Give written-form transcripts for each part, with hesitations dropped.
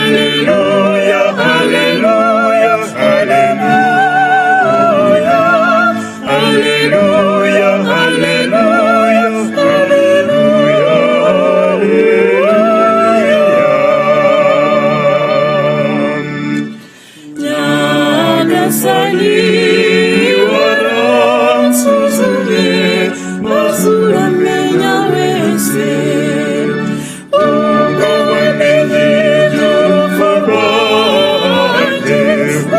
Alleluia, Alleluia, Alleluia, Alleluia, Alleluia, Alleluia, Alleluia. Nyagasani, waransuzumye maze uramenya wese. Ubwo wamenye iby'urupfu rwanjye,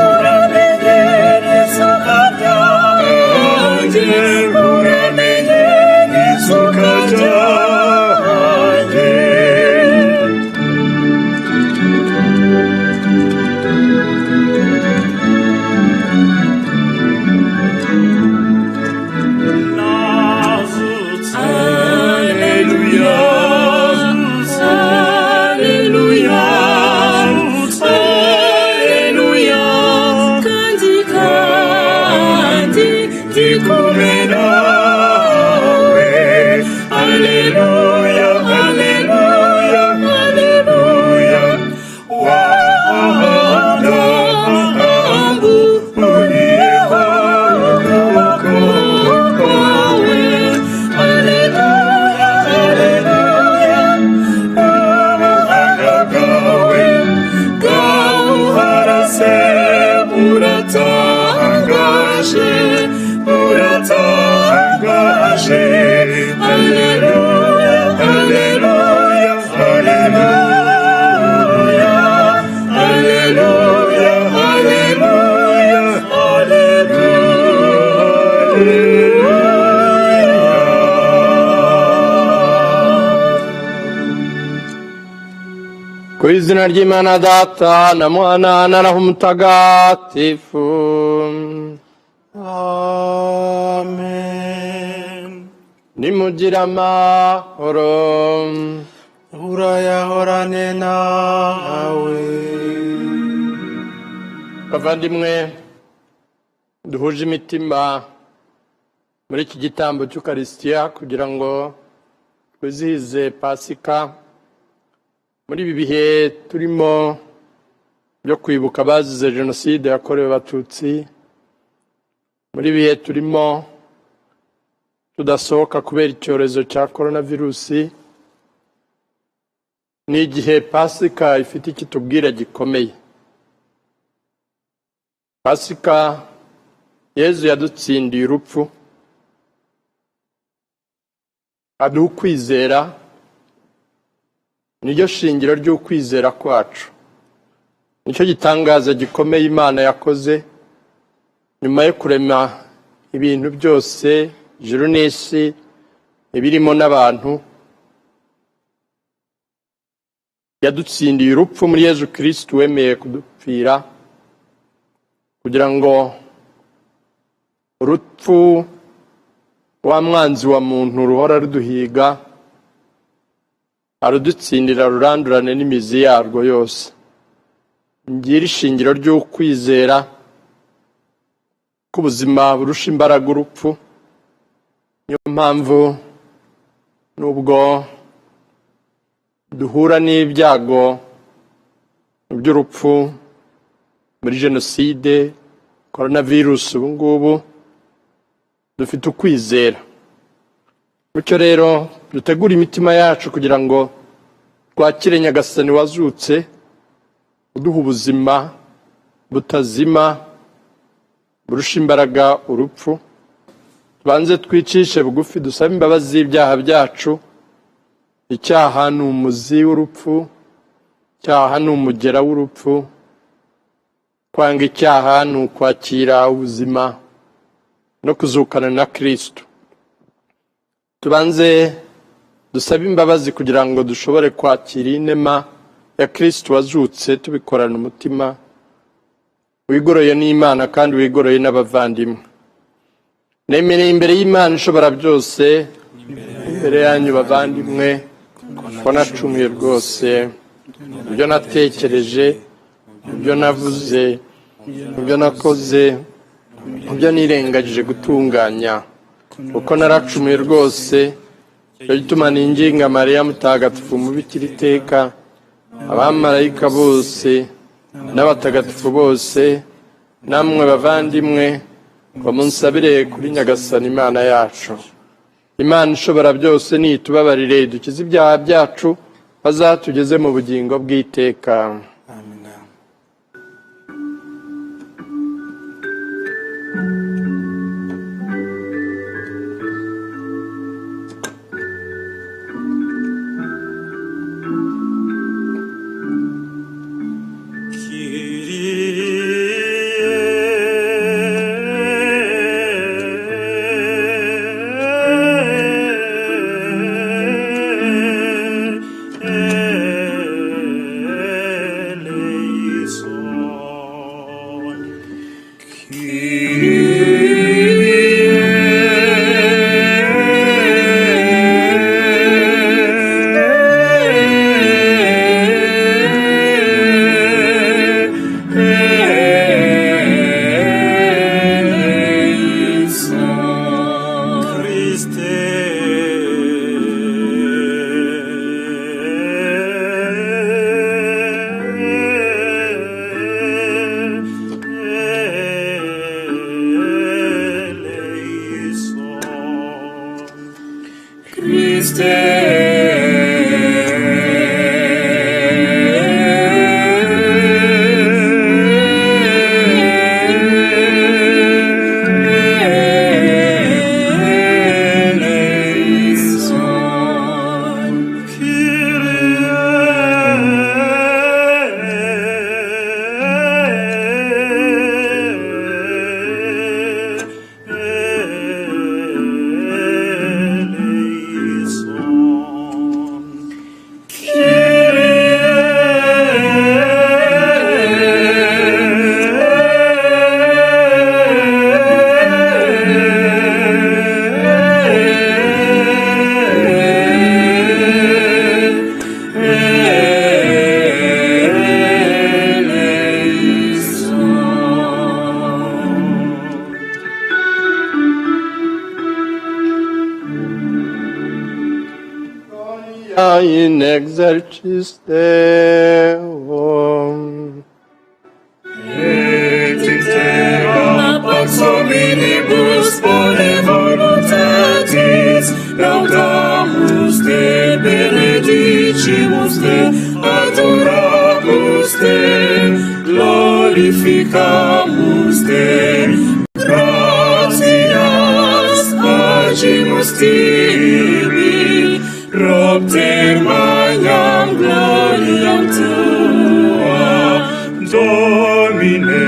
uramenye n'izuka ryanjye, uramenye n'izuka ryanjye. Nazutse. Alleluia, Alleluia, Alleluia, kandi kandi ndi kumwe nawe. Alleluia, Alleluia, Alleluia, wandamburiyeho ukuboko kwawe. Alleluia, Alleluia, ubuhanga bwawe bwawuharase buratangaje, buratangaje. Alleluia, Alleluia, Alleluia, Alleluia, Alleluia, Alleluia. Ku izina ry'Imana Data na Mwana na Roho Mutagatifu. Amen. Nimugire amahoro. Urayahorane nawe. Bavandimwe duhuje imitima muri iki gitambo cy'Ukarisitiya kugira ngo twizihize Pasika muri ibi bihe turimo byo kwibuka abazize Jenoside yakorewe Abatutsi, muri ibi bihe turimo tudasohoka kubera icyorezo cya korona virusi, ni igihe Pasika ifite ikitubwira gikomeye. Pasika, Yezu yadutsindiye urupfu, aduha ukwizera. Niryo shingiro ry'ukwizera kwacu, nicyo gitangaza gikomeye Imana yakoze nyuma yo kurema ibintu byose, ijuru n'isi, ibirimo n'abantu. Yadutsindiye urupfu muri Yezu Kirisitu wemeye kudupfira kugira ngo urupfu, wa mwanzi wa muntu ruhora ruduhiga, arudutsindira, rurandurane n'imizi yarwo yose. Ngira ishingiro ry'ukwizera k'ubuzima burusha imbaraga urupfu. Niyo mpamvu nubwo duhura n'ibyago by'urupfu muri Jenoside, korona virusi, ubu ngubu dufite ukwizera. Bityo rero dutegure imitima yacu kugira ngo twakire Nyagasani wazutse, uduha ubuzima butazima burusha imbaraga urupfu. Tubanze twicishe bugufi, dusabe imbabazi z'ibyaha byacu. Icyaha ni umuzi w'urupfu, icyaha ni umugera w'urupfu. Kwanga icyaha ni ukwakira ubuzima no kuzukana na Kristo. Tubanze dusabe imbabazi kugira ngo dushobore kwakira inema ya Kristo wazutse, tubikorana umutima wigoroye n'Imana kandi wigoroye n'abavandimwe. Nemereye imbere y'Imana ishobora byose, imbere yanyu bavandimwe, ko nacumuye rwose mu byo natekereje, mu byo navuze, mu byo nakoze, mu byo nirengagije gutunganya, kuko naracumuye rwose. Icyo gituma ninginga Mariya Mutagatifu, mubikira iteka, Abamarayika bose n'abatagatifu bose, namwe bavandimwe, ngo munsabire kuri Nyagasani Imana yacu. Imana ishobora byose nitubabarire, dukize ibyaha byacu, bazatugeze mu bugingo bw'iteka. Amina. In excelsis Deo. Et in terra pax hominibus bone voluntatis, laudamus te, benedicimus te, adoramus te, glorificamus te, gratias agimus tibi, propter magnam gloriam tua, Domine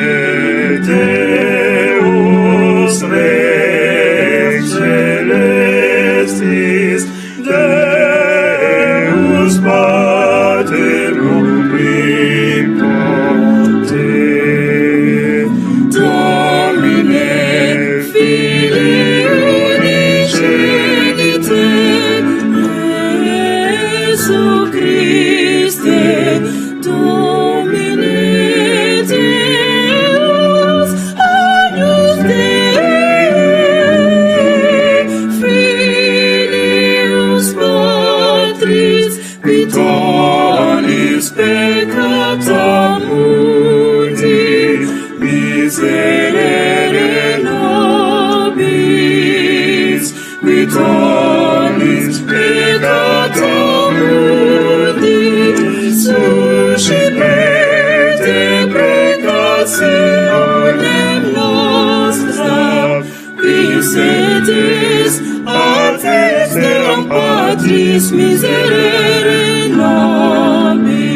Deus Rex Celestis, Deus Pater omnipotens, Domine Filii unigenite, Jesu Christe, Domine Deus, Agnus Dei, Filius Patris, qui tollis peccata mundi, miserere nobis, qui tollis peccata mundi, suscipete precationem nostra, qui sedis ad dexteram Patris miserere nobis.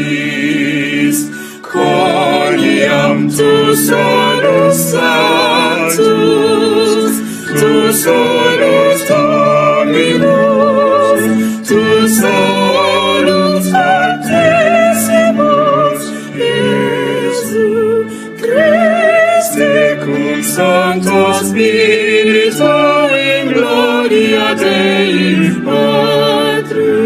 Coniam tu solus sanctus, tu solus Dominus, tu solus Altissimus, Iesu Christe cum Sancto Spiritu in gloria Dei Patris.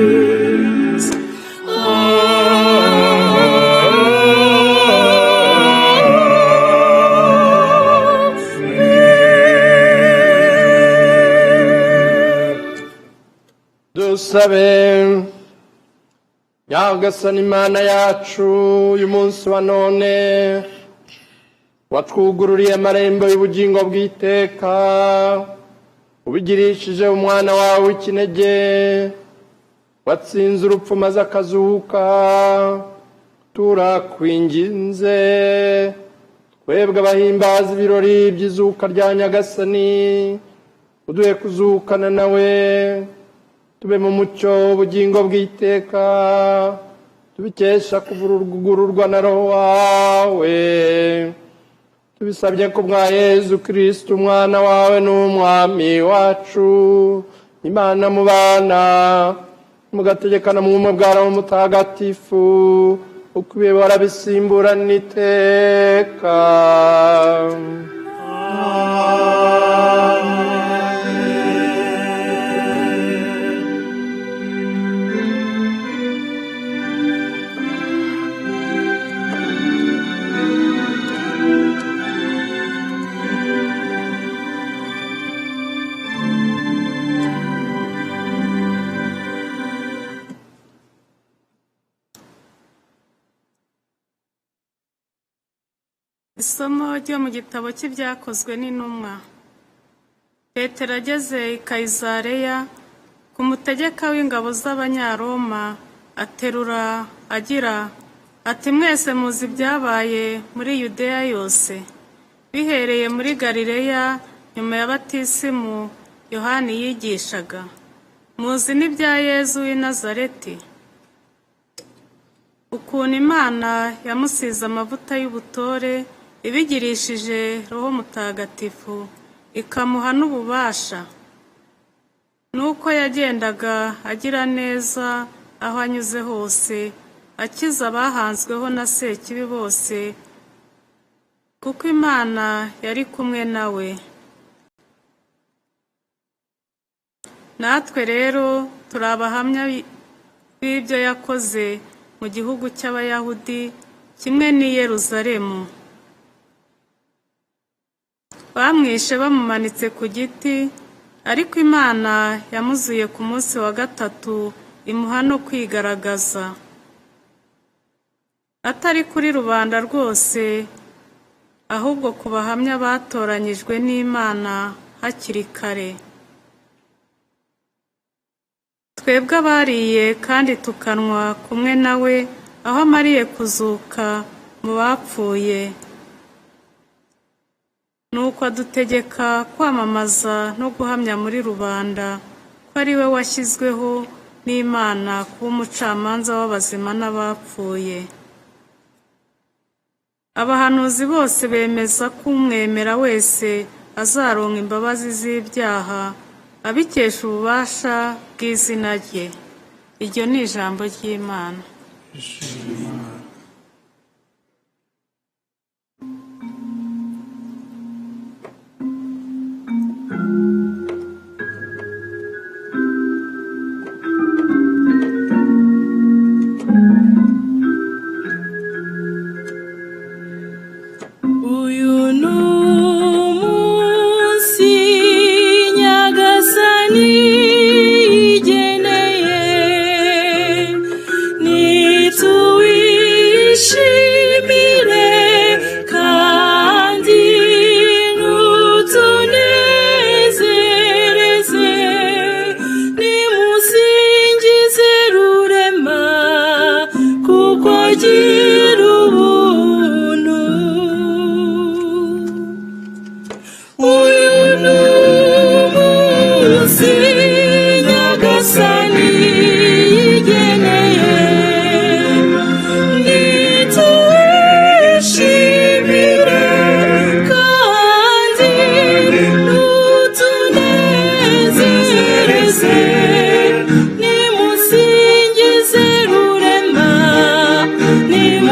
Amen. Dusabe. Nyagasani Imana yacu, uyu munsi wa none watwugururiye amarembo y'ubugingo bw'iteka, ubigirishije umwana wawe w'ikinege watsinze urupfu maze akazuka. Turakwinginze, twebwe abahimbaza ibirori by'izuka rya Nyagasani, uduhe kuzukana nawe, tube mu mucyo ubugingo bw'iteka, tubikesha kuvurugururwa na Roho wawe. Tubisabye ku bwa Yezu Kristu, umwana wawe n'umwami wacu, Imana mubana mugategekana mu bumwe bwa Roho Mutagatifu, uko ibihe bihora bisimburana iteka. Isomo ryo mu gitabo cy'Ibyakozwe n'Intumwa. Petero ageze i Kayizareya ku mutegeka w'ingabo z'Abanyaroma, aterura agira ati: "Mwese muzi ibyabaye muri Yudeya yose, bihereye muri Galileya nyuma ya batisimu Yohani yigishaga. Muzi n'ibya Yezu w'i Nazareti, ukuntu Imana yamusize amavuta y'ubutore ibigirishije Roho Mutagatifu, ikamuha n'ububasha, nuko yagendaga agira neza aho anyuze hose, akiza abahanzweho na Sekibi bose, kuko Imana yari kumwe nawe. Natwe rero turi abahamya b'ibyo yakoze mu gihugu cy'Abayahudi kimwe n'i Yeruzalemu. Bamwishe bamumanitse ku giti, ariko Imana yamuzuye ku munsi wa gatatu, imuha no kwigaragaza, atari kuri rubanda rwose, ahubwo ku bahamya batoranyijwe n'Imana hakiri kare. Twebwe abariye kandi tukanywa kumwe nawe aho amariye kuzuka mu bapfuye. Nuko adutegeka kwamamaza no guhamya muri rubanda ko ari we washyizweho n'Imana kuba umucamanza w'abazima n'abapfuye. Abahanuzi bose bemeza ko umwemera wese azaronka imbabazi z'ibyaha abikesha ububasha bw'izina rye." Iryo ni ijambo ry'Imana. Uyu ni umunsi Nyagasani yigeneye, nituwishimire kandi nutunezereze, nimusingize Rurema kuko agira ubuntu. Uyu ni umunsi Nyagasani yigeneye, nituwishimire kandi nutunezereze, nimusingize Rurema, nimusingize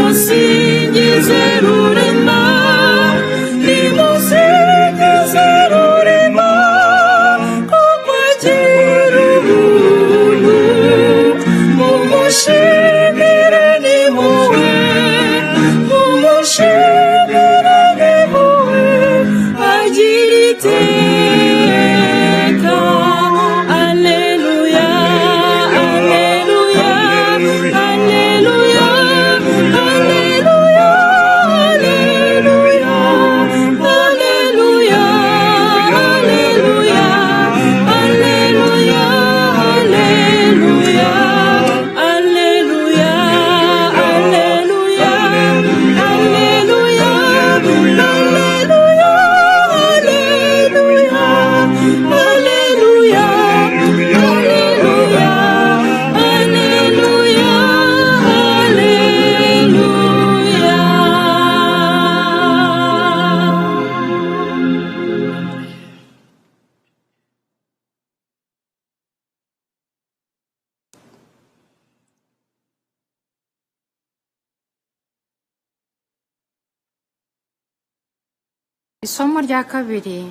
Isomo rya kabiri.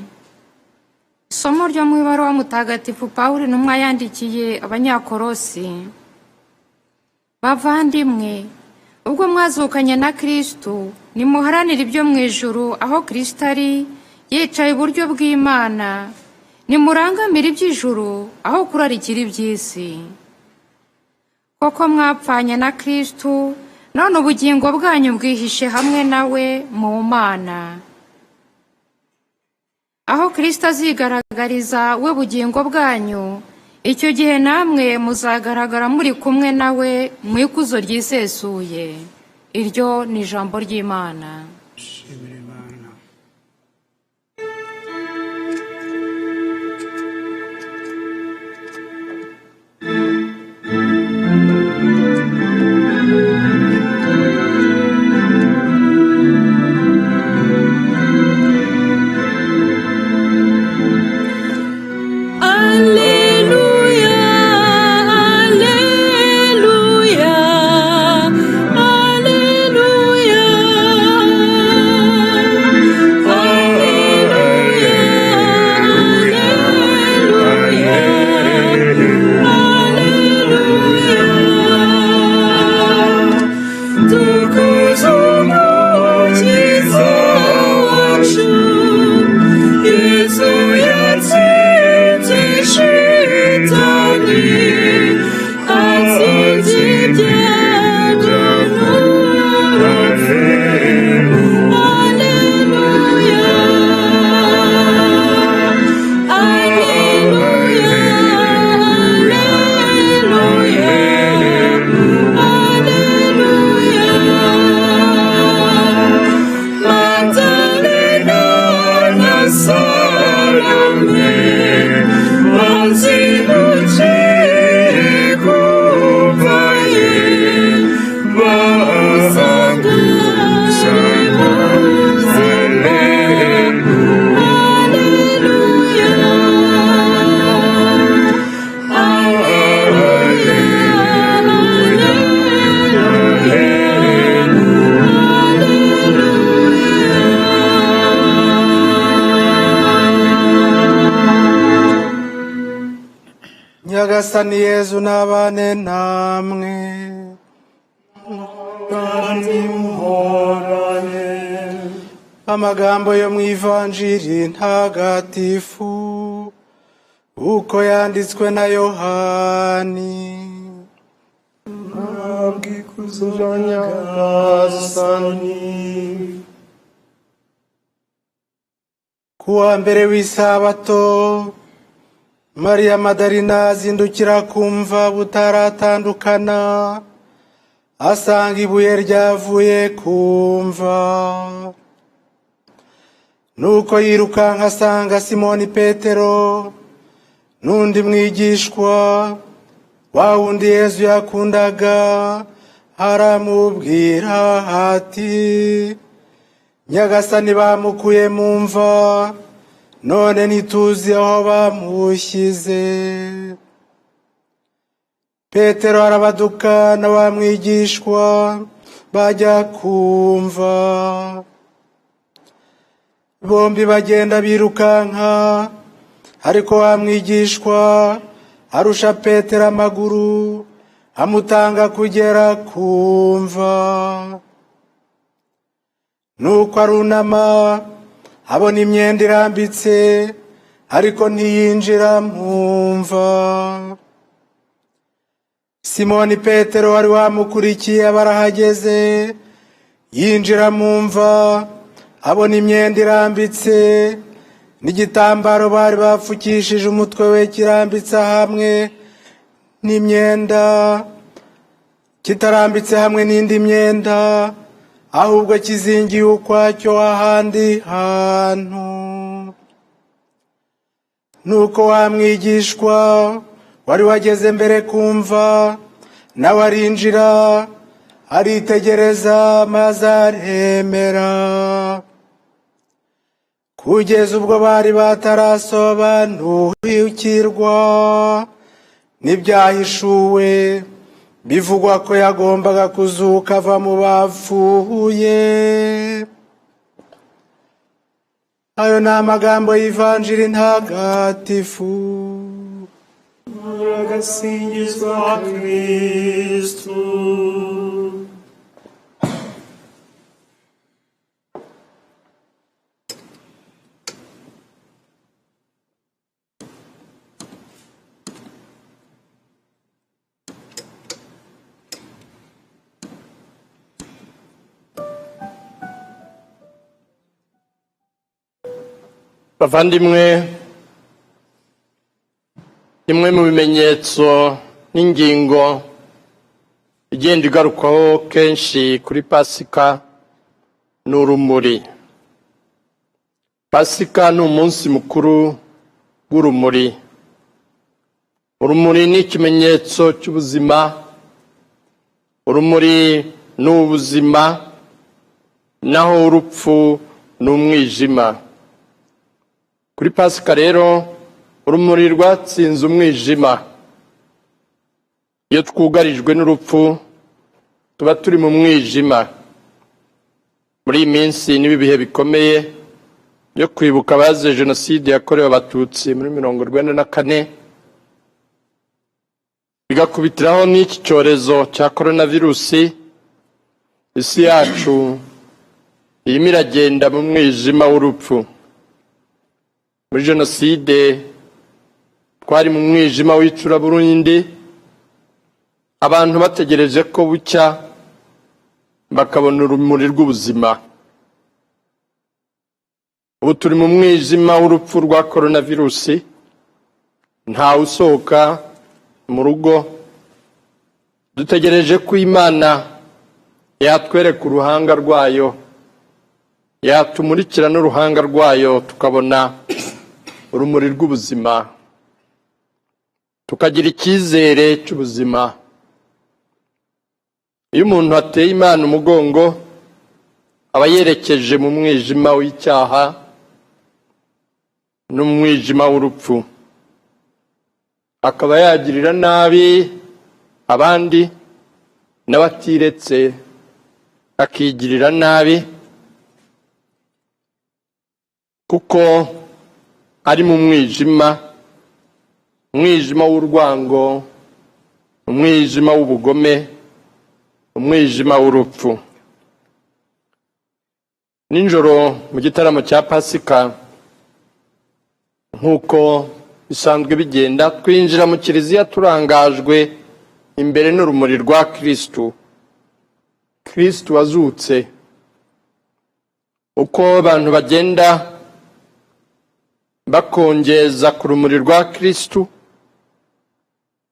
Isomo ryo mu ibaruwa Mutagatifu Pawulo intumwa yandikiye Abanyakorosi. Bavandimwe, ubwo mwazukanye na Kristu, nimuharanire ibyo mu ijuru aho Kristo ari, yicaye iburyo bw'Imana. Nimurangamire iby'ijuru aho kurarikira iby'isi. Koko mwapfanye na Kristu, none ubugingo bwanyu bwihishe hamwe nawe mu Mana. Aho Kristo azigaragariza we bugingo bwanyu, icyo gihe namwe muzagaragara muri kumwe nawe mu ikuzo ryisesuye. Iryo ni ijambo ry'Imana. Shimira Imana. Alleluia, alleluia, alleluia, alleluia, alleluia, alleluia. Tukuze Umukiza wacu, Yesu yatsinze shitani, atsinze ibyago n'urupfu. Alleluia, alleluia, alleluia, alleluia. Magdalena na Salome bazindutse kuva ye, basanga muzima. Alleluia, alleluia, Nyagasani Yezu n'abane namwe. Kandi muhorane. Amagambo yo mu Ivanjiri ntagatifu uko yanditswe na Yohani. Ikuzo Nyagasani. Ku wa mbere w'isabato, Mariya Madarina azindukira kumva butaratandukana, asanga ibuye ryavuye kumva. Nuko yirukanka asanga Simoni Petero n'undi mwigishwa, wa wundi Yezu yakundaga, aramubwira ati: "Nyagasani bamukuye mu mva, none ntituzi aho bamushyize." Petero arabaduka na wa mwigishwa bajya kumva. Bombi bagenda birukanka, ariko wa mwigishwa arusha Petero amaguru, amutanga kugera kumva. Nuko arunama, abona imyenda irambitse, ariko ntiyinjira mu mva. Simoni Petero wari wamukurikiye aba arahageze, yinjira mu mva, abona imyenda irambitse n'igitambaro bari bapfukishije umutwe we kirambitse hamwe n'imyenda, kitarambitse hamwe n'indi myenda, ahubwo kizingiye ukwacyo ahandi hantu. Nuko wa mwigishwa wari wageze mbere kumva nawe arinjira, aritegereza, maze aremera. Kugeza ubwo bari batarasobanukirwa n'ibyahishuwe bivugwa ko yagombaga kuzuka ava mu bapfuye. Ayo ni amagambo y'ivanjiri ntagatifu. Uragasingizwa Kristu. Bavandimwe, kimwe mu bimenyetso n'ingingo igenda igarukwaho kenshi kuri Pasika ni urumuri. Pasika ni umunsi mukuru w'urumuri. Urumuri ni ikimenyetso cy'ubuzima, urumuri ni ubuzima, naho urupfu ni umwijima. Kuri Pasika rero urumuri rwatsinze umwijima. Iyo twugarijwe n'urupfu tuba turi mu mwijima. Muri iyi minsi n'ibi bihe bikomeye byo kwibuka abazize jenoside yakorewe Abatutsi muri 94, bigakubitiraho n'iki cyorezo cya koronavirusi, isi yacu irimo iragenda mu mwijima w'urupfu. Muri jenoside twari mu mwijima w'icuraburindi, abantu bategereje ko bucya bakabona urumuri rw'ubuzima. Ubu turi mu mwijima w'urupfu rwa koronavirusi, ntawe usohoka mu rugo, dutegereje ko Imana yatwereka uruhanga rwayo, yatumurikira n'uruhanga rwayo, tukabona urumuri rw'ubuzima, tukagira icyizere cy'ubuzima. Iyo umuntu ateye Imana umugongo aba yerekeje mu mwijima w'icyaha n'umwijima w'urupfu, akaba yagirira nabi abandi n'abatiretse akigirira nabi, kuko ari mu mwijima, umwijima w'urwango, umwijima w'ubugome, umwijima w'urupfu. Nijoro mu gitaramo cya Pasika, nk'uko bisanzwe bigenda, twinjira mu kiliziya turangajwe imbere n'urumuri rwa Kristu, Kristu wazutse. Uko abantu bagenda bakongeza ku rumuri rwa Kristu,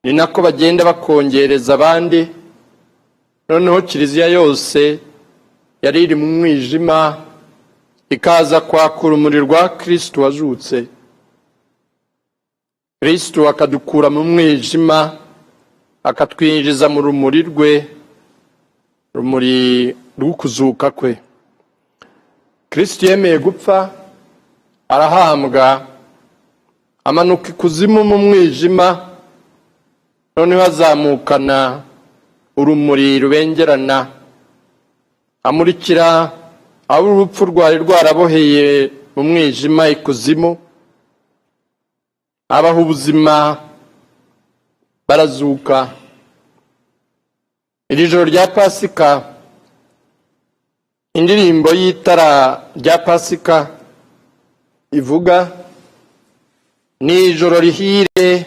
ni nako bagenda bakongereza abandi. Noneho kiliziya yose yari iri mu mwijima ikaza kwaka urumuri rwa Kristu wazutse. Kristu akadukura mu mwijima akatwinjiza mu rumuri rwe, rumuri rw'ukuzuka kwe. Kristu yemeye gupfa, arahambwa, amanuka ikuzimu mu mwijima, noneho azamukana urumuri rubengerana, amurikira abo urupfu rwari rwaraboheye mu mwijima ikuzimu, abaha ubuzima, barazuka. Iri joro rya Pasika, indirimbo y'itara rya Pasika ivuga ni ijoro rihire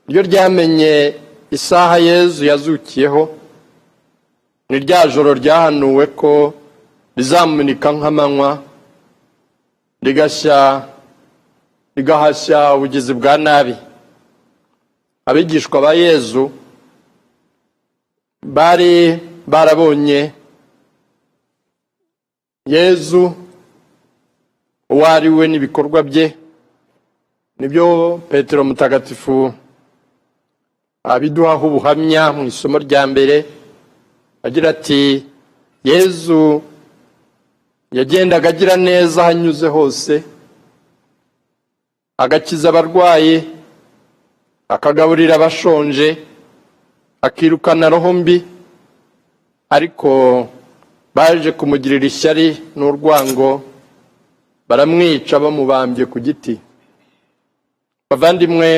ryo ryamenye isaha Yezu yazukiyeho, ni rya joro ryahanuwe ko rizamurika nk'amanywa, rigahashya ubugizi bwa nabi. Abigishwa ba Yezu bari barabonye Yezu uwo ari we n'ibikorwa bye, nibyo Petero Mutagatifu abiduhaho ubuhamya mu isomo rya mbere, agira ati Yezu yagendaga agira neza aho anyuze hose, agakiza abarwayi, akagaburira abashonje, akirukana roho mbi, ariko baje kumugirira ishyari n'urwango, Baramwica bamubambye ku giti. Bavandimwe,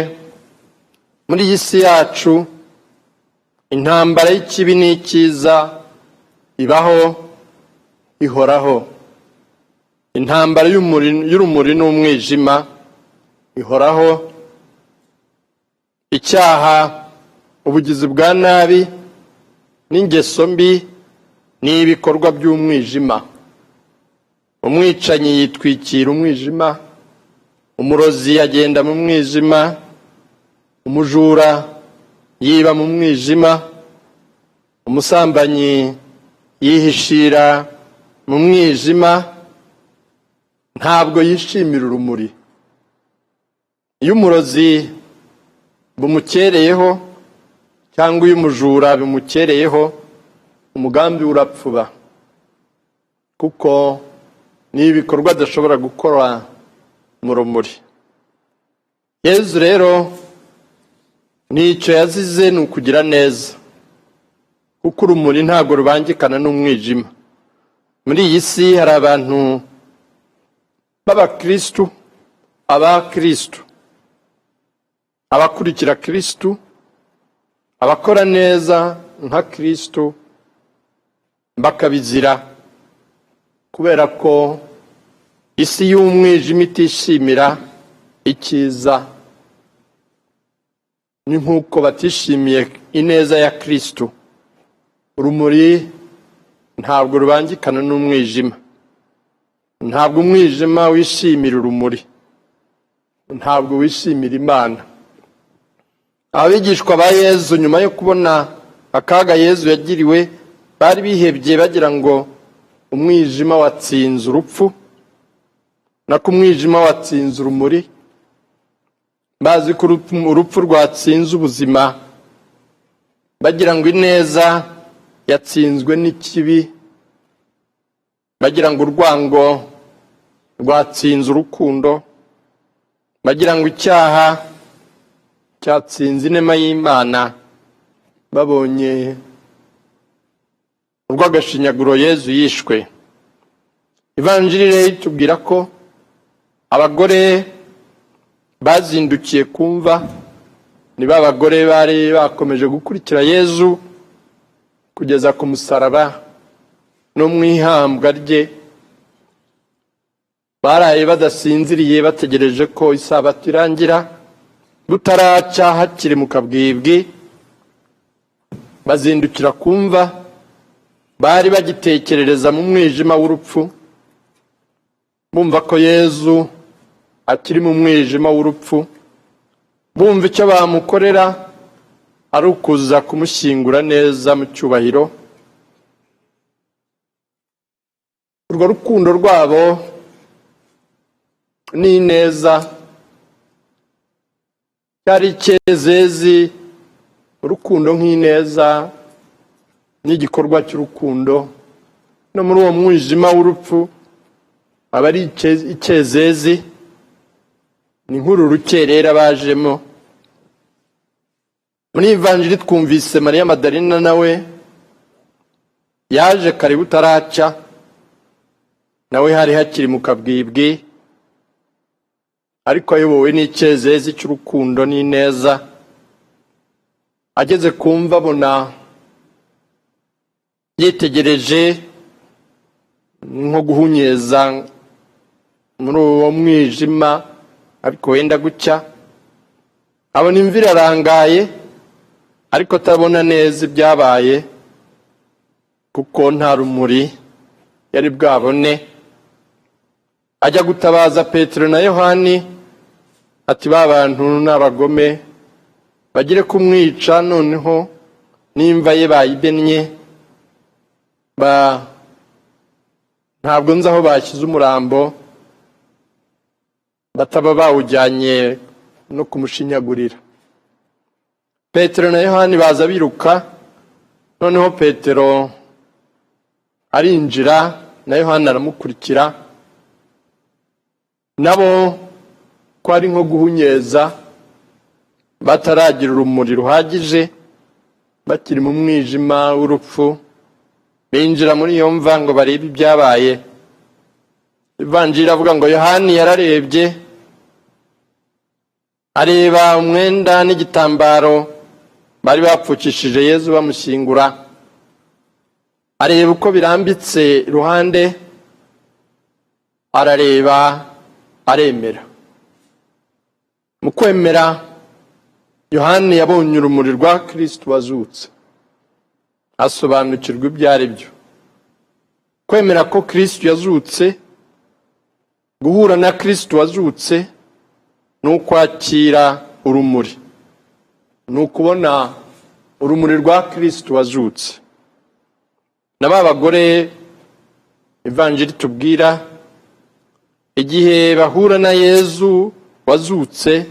muri iyi si yacu intambara y'ikibi n'icyiza ibaho, ihoraho. Intambara y'urumuri n'umwijima ihoraho. Icyaha, ubugizi bwa nabi n'ingeso mbi ni ibikorwa by'umwijima. Umwicanyi yitwikira umwijima, umurozi agenda mu mwijima, umujura yiba mu mwijima, umusambanyi yihishira mu mwijima, ntabwo yishimira urumuri. Iyo umurozi bumukereyeho cyangwa iyo umujura bimukereyeho, umugambi urapfuba, kuko ni ibikorwa adashobora gukora mu rumuri. Yezu rero nicyo yazize, ni ukugira neza, kuko urumuri ntabwo rubangikana n'umwijima. Muri iyi si hari abantu b'abakristu, abakristu, abakurikira Kristu, abakora neza nka Kristu, bakabizira kubera ko isi y'umwijima itishimira icyiza. Ni nk'uko batishimiye ineza ya Kristu. Urumuri ntabwo rubangikana n'umwijima, ntabwo umwijima wishimira urumuri, ntabwo wishimira Imana. Abigishwa ba Yezu, nyuma yo kubona akaga Yezu yagiriwe, bari bihebye, bagira ngo umwijima watsinze urupfu, nako umwijima watsinze urumuri, bazi ko urupfu rwatsinze ubuzima, bagira ngo ineza yatsinzwe n'ikibi, bagira ngo urwango rwatsinze urukundo, bagira ngo icyaha cyatsinze inema y'Imana, babonye urw'agashinyaguro Yezu yishwe. Ivanjiri rero itubwira ko abagore bazindukiye kumva ni ba bagore bari bakomeje gukurikira Yezu kugeza ku musaraba no mu ihambwa rye. Baraye badasinziriye, bategereje ko isabato irangira, butaraca, hakiri mu kabwibwi, bazindukira kumva. Bari bagitekerereza mu mwijima w'urupfu, bumva ko Yezu akiri mu mwijima w'urupfu, bumva icyo bamukorera ari ukuza kumushyingura neza mu cyubahiro. Urwo rukundo rwabo n'ineza cyari icyezezi. Urukundo nk'ineza n'igikorwa cy'urukundo no muri uwo mwijima w'urupfu aba ari icyezezi. Ni nk'uru rukerera bajemo. Muri ivanjiri twumvise Mariya Madarina, nawe yaje kare butaraca, nawe hari hakiri mu kabwibwi, ariko ayobowe n'icyezezi cy'urukundo n'ineza. Ageze ku mva, abona, yitegereje nko guhunyeza muri uwo mwijima, ariko wenda gucya, abona imva irarangaye, ariko atabona neza ibyabaye kuko nta rumuri yari bwabone. Ajya gutabaza Petero na Yohani, ati: "Ba bantu ni abagome, bagire kumwica, noneho n'imva ye bayidennye, ba ntabwo nzi aho bashyize umurambo, bataba bawujyanye no kumushinyagurira." Petero na Yohani baza biruka. Noneho Petero arinjira, na Yohani aramukurikira, nabo ko ari nko guhunyeza, bataragira urumuri ruhagije, bakiri mu mwijima w'urupfu. Binjira muri iyo mva ngo barebe ibyabaye. Ivanjiri avuga ngo Yohani yararebye, areba umwenda n'igitambaro bari bapfukishije Yezu bamushyingura, areba uko birambitse iruhande, arareba aremera. Mu kwemera, Yohani yabonye urumuri rwa Kristo wazutse, asobanukirwa ibyo ari byo. Kwemera ko Kristo yazutse, guhura na Kristo wazutse, ni ukwakira urumuri, ni ukubona urumuri rwa Kristo wazutse. Na ba bagore Ivanjiri tubwira, igihe bahura na Yezu wazutse,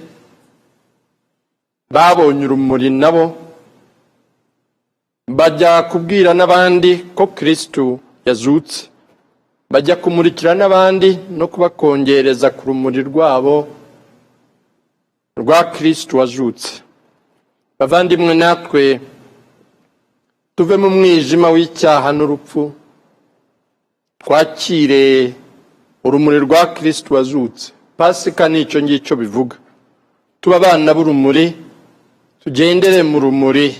babonye urumuri, nabo bajya kubwira n'abandi ko Kristo yazutse, bajya kumurikira n'abandi no kubakongereza ku rumuri rwabo rwa Kristo wazutse. Bavandimwe, natwe tuve mu mwijima w'icyaha n'urupfu, twakire urumuri rwa Kristo wazutse. Pasika ni icyo ngicyo bivuga: tuba abana b'urumuri, tugendere mu rumuri,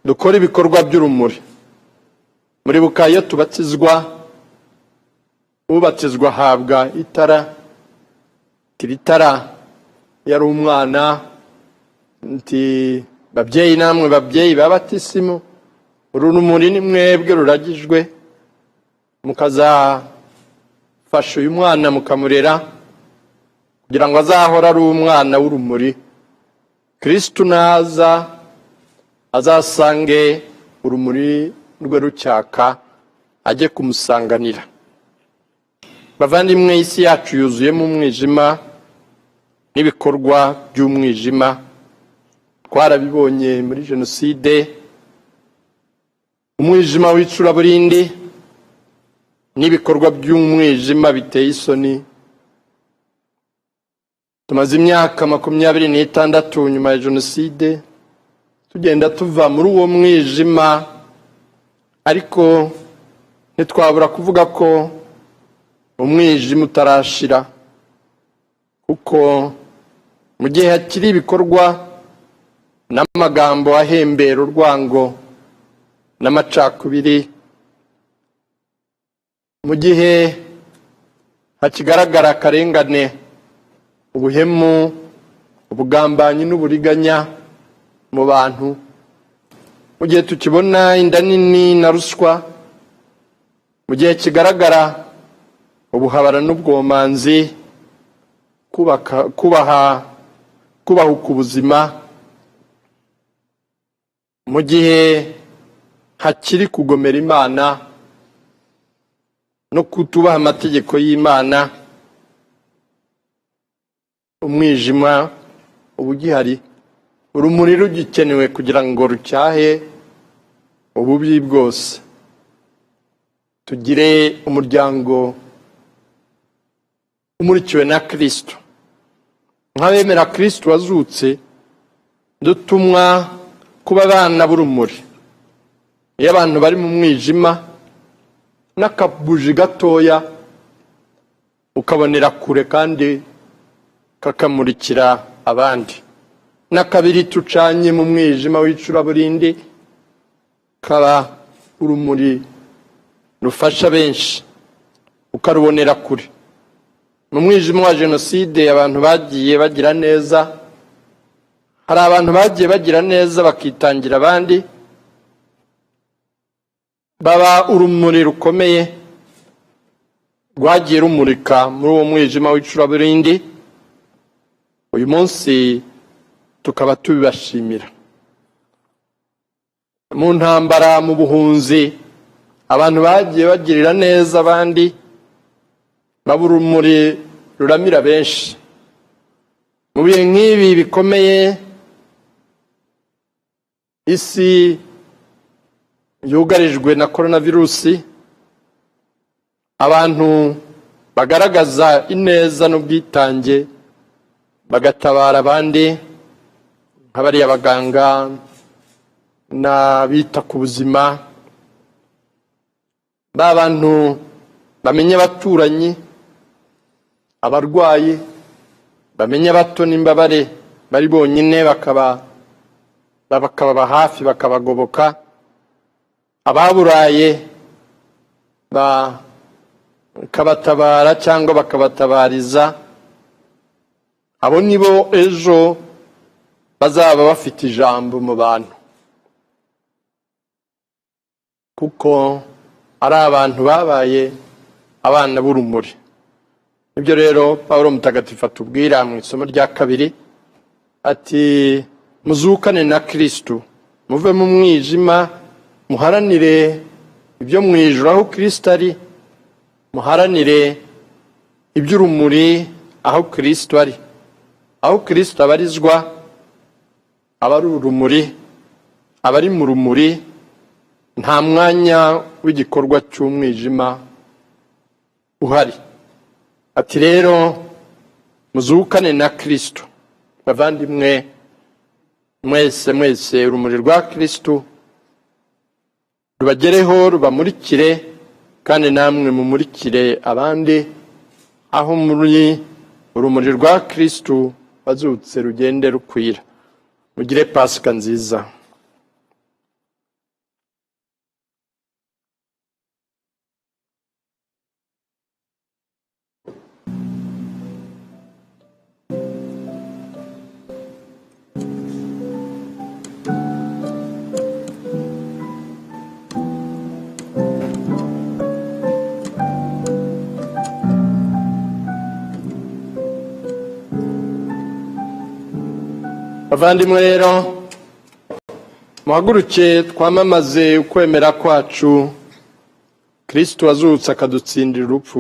dukore ibikorwa by'urumuri. Muribuka iyo tubatizwa, ubatizwa ahabwa itara. Iri tara yari umwana. Nti babyeyi, namwe babyeyi ba batisimu, uru rumuri ni mwebwe ruragijwe, mukazafasha uyu mwana, mukamurera kugira ngo azahore ari umwana w'urumuri. Kristo naza azasange urumuri rwe rucyaka, ajye kumusanganira. Bavandimwe, isi yacu yuzuyemo umwijima n'ibikorwa by'umwijima. Twarabibonye muri jenoside, umwijima w'icuraburindi n'ibikorwa by'umwijima biteye isoni. Tumaze imyaka 26 nyuma ya jenoside tugenda tuva muri uwo mwijima, ariko ntitwabura kuvuga ko umwijima utarashira, kuko mu gihe hakiri ibikorwa n'amagambo ahembera urwango n'amacakubiri, mu gihe hakigaragara akarengane, ubuhemu, ubugambanyi n'uburiganya mu bantu, mu gihe tukibona inda nini na ruswa, mu gihe kigaragara ubuhabara n'ubwomanzi, kubaka, kubaha, kubahuka ubuzima, mu gihe hakiri kugomera Imana no kutubaha amategeko y'Imana, umwijima uba ugihari, urumuri rugikenewe kugira ngo rucyahe ububi bwose, tugire umuryango umurikiwe na Kristo. Nk'abemera Kristo wazutse, dutumwa kuba abana b'urumuri. Iyo abantu bari mu mwijima, n'akabuji gatoya ukabonera kure kandi kakamurikira abandi, n'akabiri tucanye mu mwijima w'icuraburindi kaba urumuri rufasha benshi, ukarubonera kure. Mu mwijima wa jenoside, abantu bagiye bagira neza, hari abantu bagiye bagira neza bakitangira abandi, baba urumuri rukomeye rwagiye rumurika muri uwo mwijima w'icuraburindi. Uyu munsi tukaba tubibashimira. Mu ntambara, mu buhunzi, abantu bagiye bagirira neza abandi, baba urumuri ruramira benshi. Mu bihe nk'ibi bikomeye, isi yugarijwe na korona virusi, abantu bagaragaza ineza n'ubwitange, bagatabara abandi, nk'abariya baganga n'abita ku buzima, ba bantu bamenya abaturanyi. abarwayi, bamenye abato n'imbabare bari bonyine, bakababa hafi, bakabagoboka, ababuraye bakabatabara cyangwa bakabatabariza. Abo nibo ejo bazaba bafite ijambo mu bantu, kuko ari abantu babaye abana b'urumuri. Nibyo rero Pawulo Mutagatifu atubwira mu isomo rya kabiri, ati: "Muzukane na Kristu, muve mu mwijima, muharanire ibyo mu ijuru aho Kristo ari, muharanire iby'urumuri aho Kristo ari." Aho Kristo abarizwa aba ari urumuri, aba ari mu rumuri, nta mwanya w'igikorwa cy'umwijima uhari. Ati rero muzukane na Kristo. Bavandimwe mwese mwese, urumuri rwa Kristo rubagereho, rubamurikire, kandi namwe mumurikire abandi aho muri. Urumuri rwa Kristo wazutse rugende rukwira. Mugire Pasika nziza. Bavandimwe rero, muhaguruke twamamaze ukwemera kwacu, Kristo wazutse akadutsindira urupfu.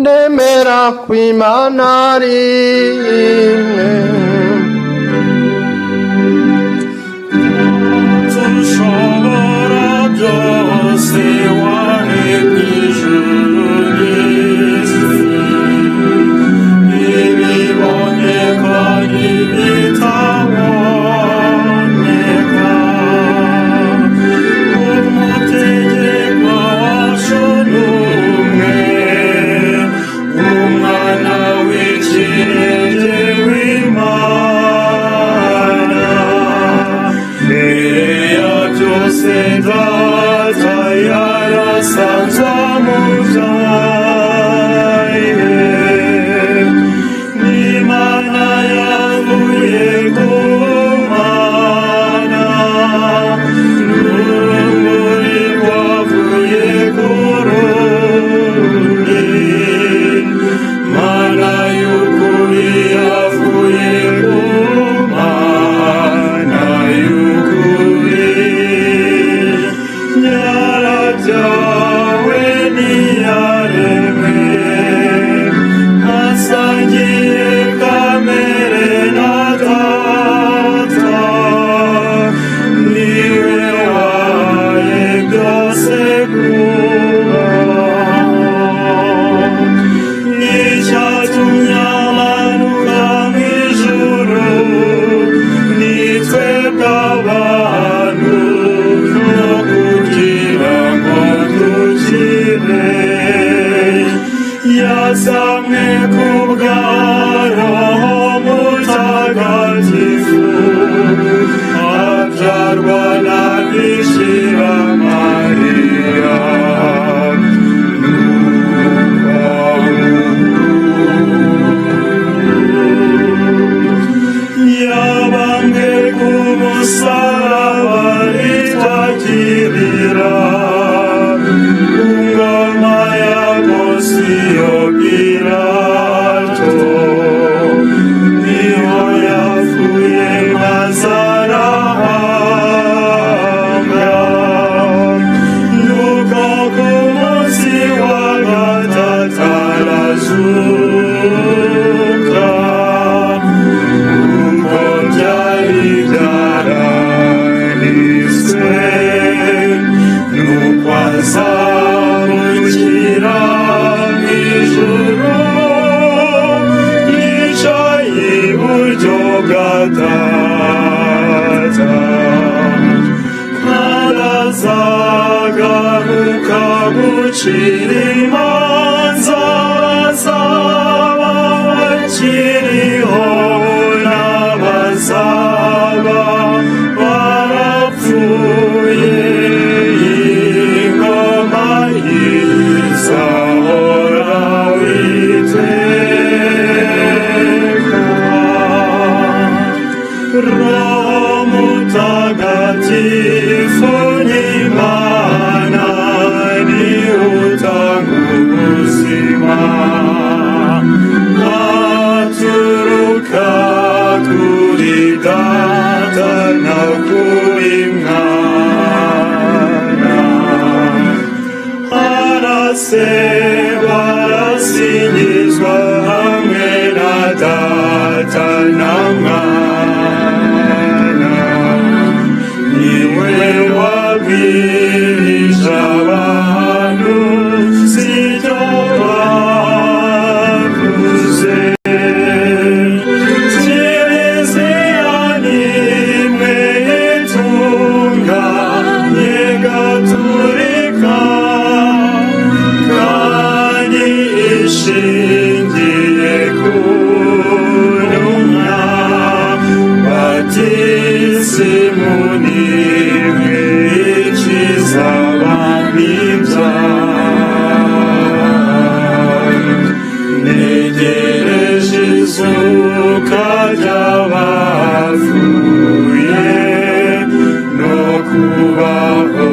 Nemera kw'Imana ari imwe, Ushobora byose, waremye ijuru n'isi, ibiboneka n'ibitaboneka. Umutegeko wacu ni umwe, Umwana w'ikinege w'Imana. Mbere ya byose Data yarasanzwe amubyaye, n'Imana yavuye ku Mana, n'urumuri rwavuye ku rundi. Mana y'ukuri yavuye ku Mana y'ukuri, yarabyawe ntiyaremwe, asangiye kamere na Data, niwe wahaye byose kubaho. N'icyatumye amanuka mu ijuru ni twebwe abantu, no kugira ngo dukire. Yasamwe ku bwa Roho Mutagatifu, abyarwa na Bikira Mariya. Yabambwe ku musaraba ritwakirira, ku ngoma ya Ponsiyo Pilato, niho yapfuye maze arahambwa. Nuko ku munsi wa gatatu arazuka, uko byari byaranditswe. Nuko azamukira mu ijuru, yicaye iburyo bwa Data. Gucira imanza abazaba bakiriho n'abazaba barapfuye. Ingoma izahoraho iteka. Roho Mutagatifu ni Imana, ni utanga ubuzima, aturuka kuri Data no kuri Mwana. Arasengwa, arasingizwa hamwe na Data na Mwana. Niwe wabwirije abantu icyo bavuze. Kiliziya nimwe itunganye gatolika kandi ishingiye ku ntumwa. Batisimu nimwe ikiza abantu ibyaha. Ntegereje izuka ry'abapfuye no kubaho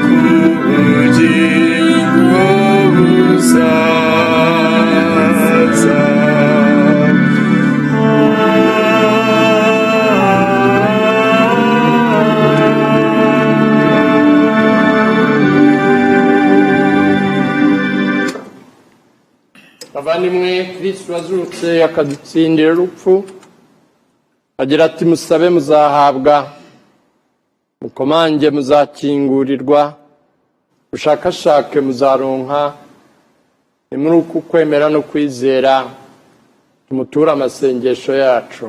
k'ubugingo buzaza. Bavandimwe, Kristo wazutse akadutsindira urupfu agira ati: "Musabe muzahabwa, mukomange muzakingurirwa, mushakashake muzaronka." Ni muri uku kwemera no kwizera tumuture amasengesho yacu.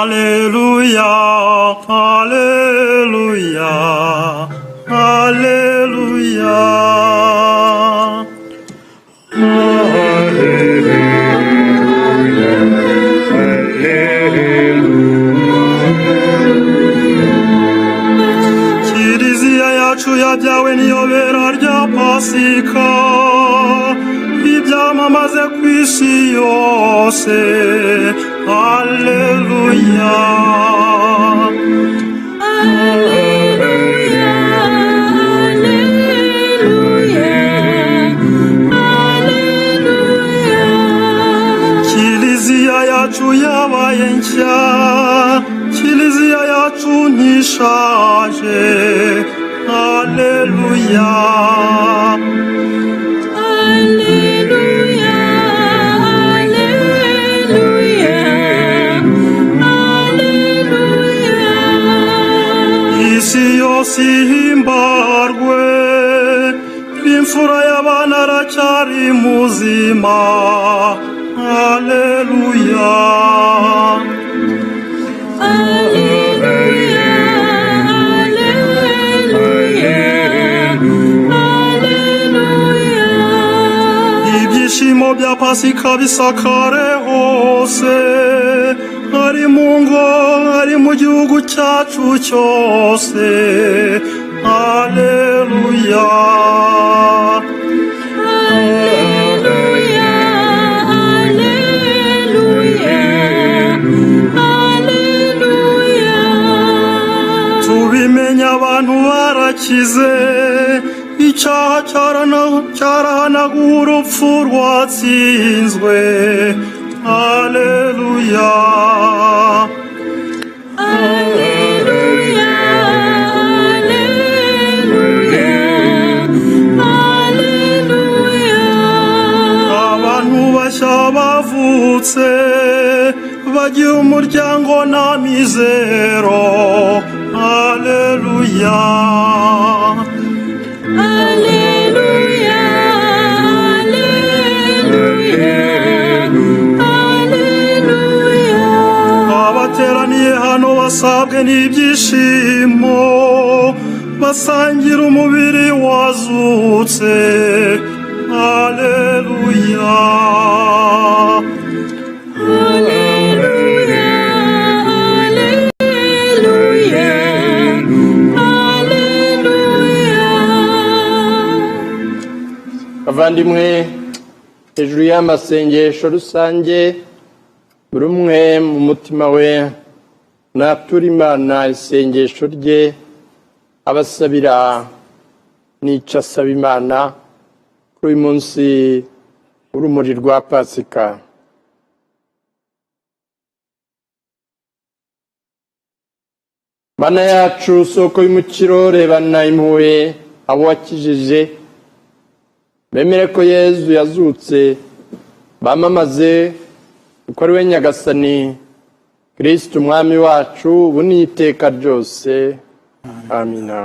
Alleluia, Alleluia, Alleluia. Alleluia, Alleluia. Kiliziya yacu yabyawe n'iyobera rya Pasika, ibyamamaze ku isi yose. Alleluia. Alleluia, Alleluia, Alleluia. Kiliziya yacu yabaye nshya, Kiliziya yacu ntishaje. Alleluia. Alleluia, Alleluia, Alleluia. Isi yose ihimbarwe, imfura y'abana aracyari muzima. Alleluia. Alleluia, Alleluia, Alleluia. Ibyishimo bya Pasika bisakare hose, ari mu ngo, ari mu gihugu cyacu cyose. Alleluia. Alleluia, Alleluia, Alleluia. Tubimenye abantu barakize, icyaha cyarahanaguwe, urupfu rwatsinzwe. Alleluia. Alleluia, Alleluia, Alleluia. Abantu bashya bavutse bagira umuryango n'amizero. Alleluia. Alleluia, Alleluia. Basabwe n'ibyishimo, basangira umubiri wazutse. Aleluya. Alleluia, Alleluia, Alleluia. Bavandimwe, hejuru y'amasengesho rusange, buri umwe mu mutima we natura Imana isengesho rye, abasabira n'icyo asaba Imana kuri uyu munsi w'urumuri rwa Pasika. Mana yacu, soko y'umukiro, rebana impuhwe abo wakijije, bemere ko Yezu yazutse, bamamaze kuko ari we Nyagasani Kristo Umwami wacu, ubu n'iteka ryose. Amina.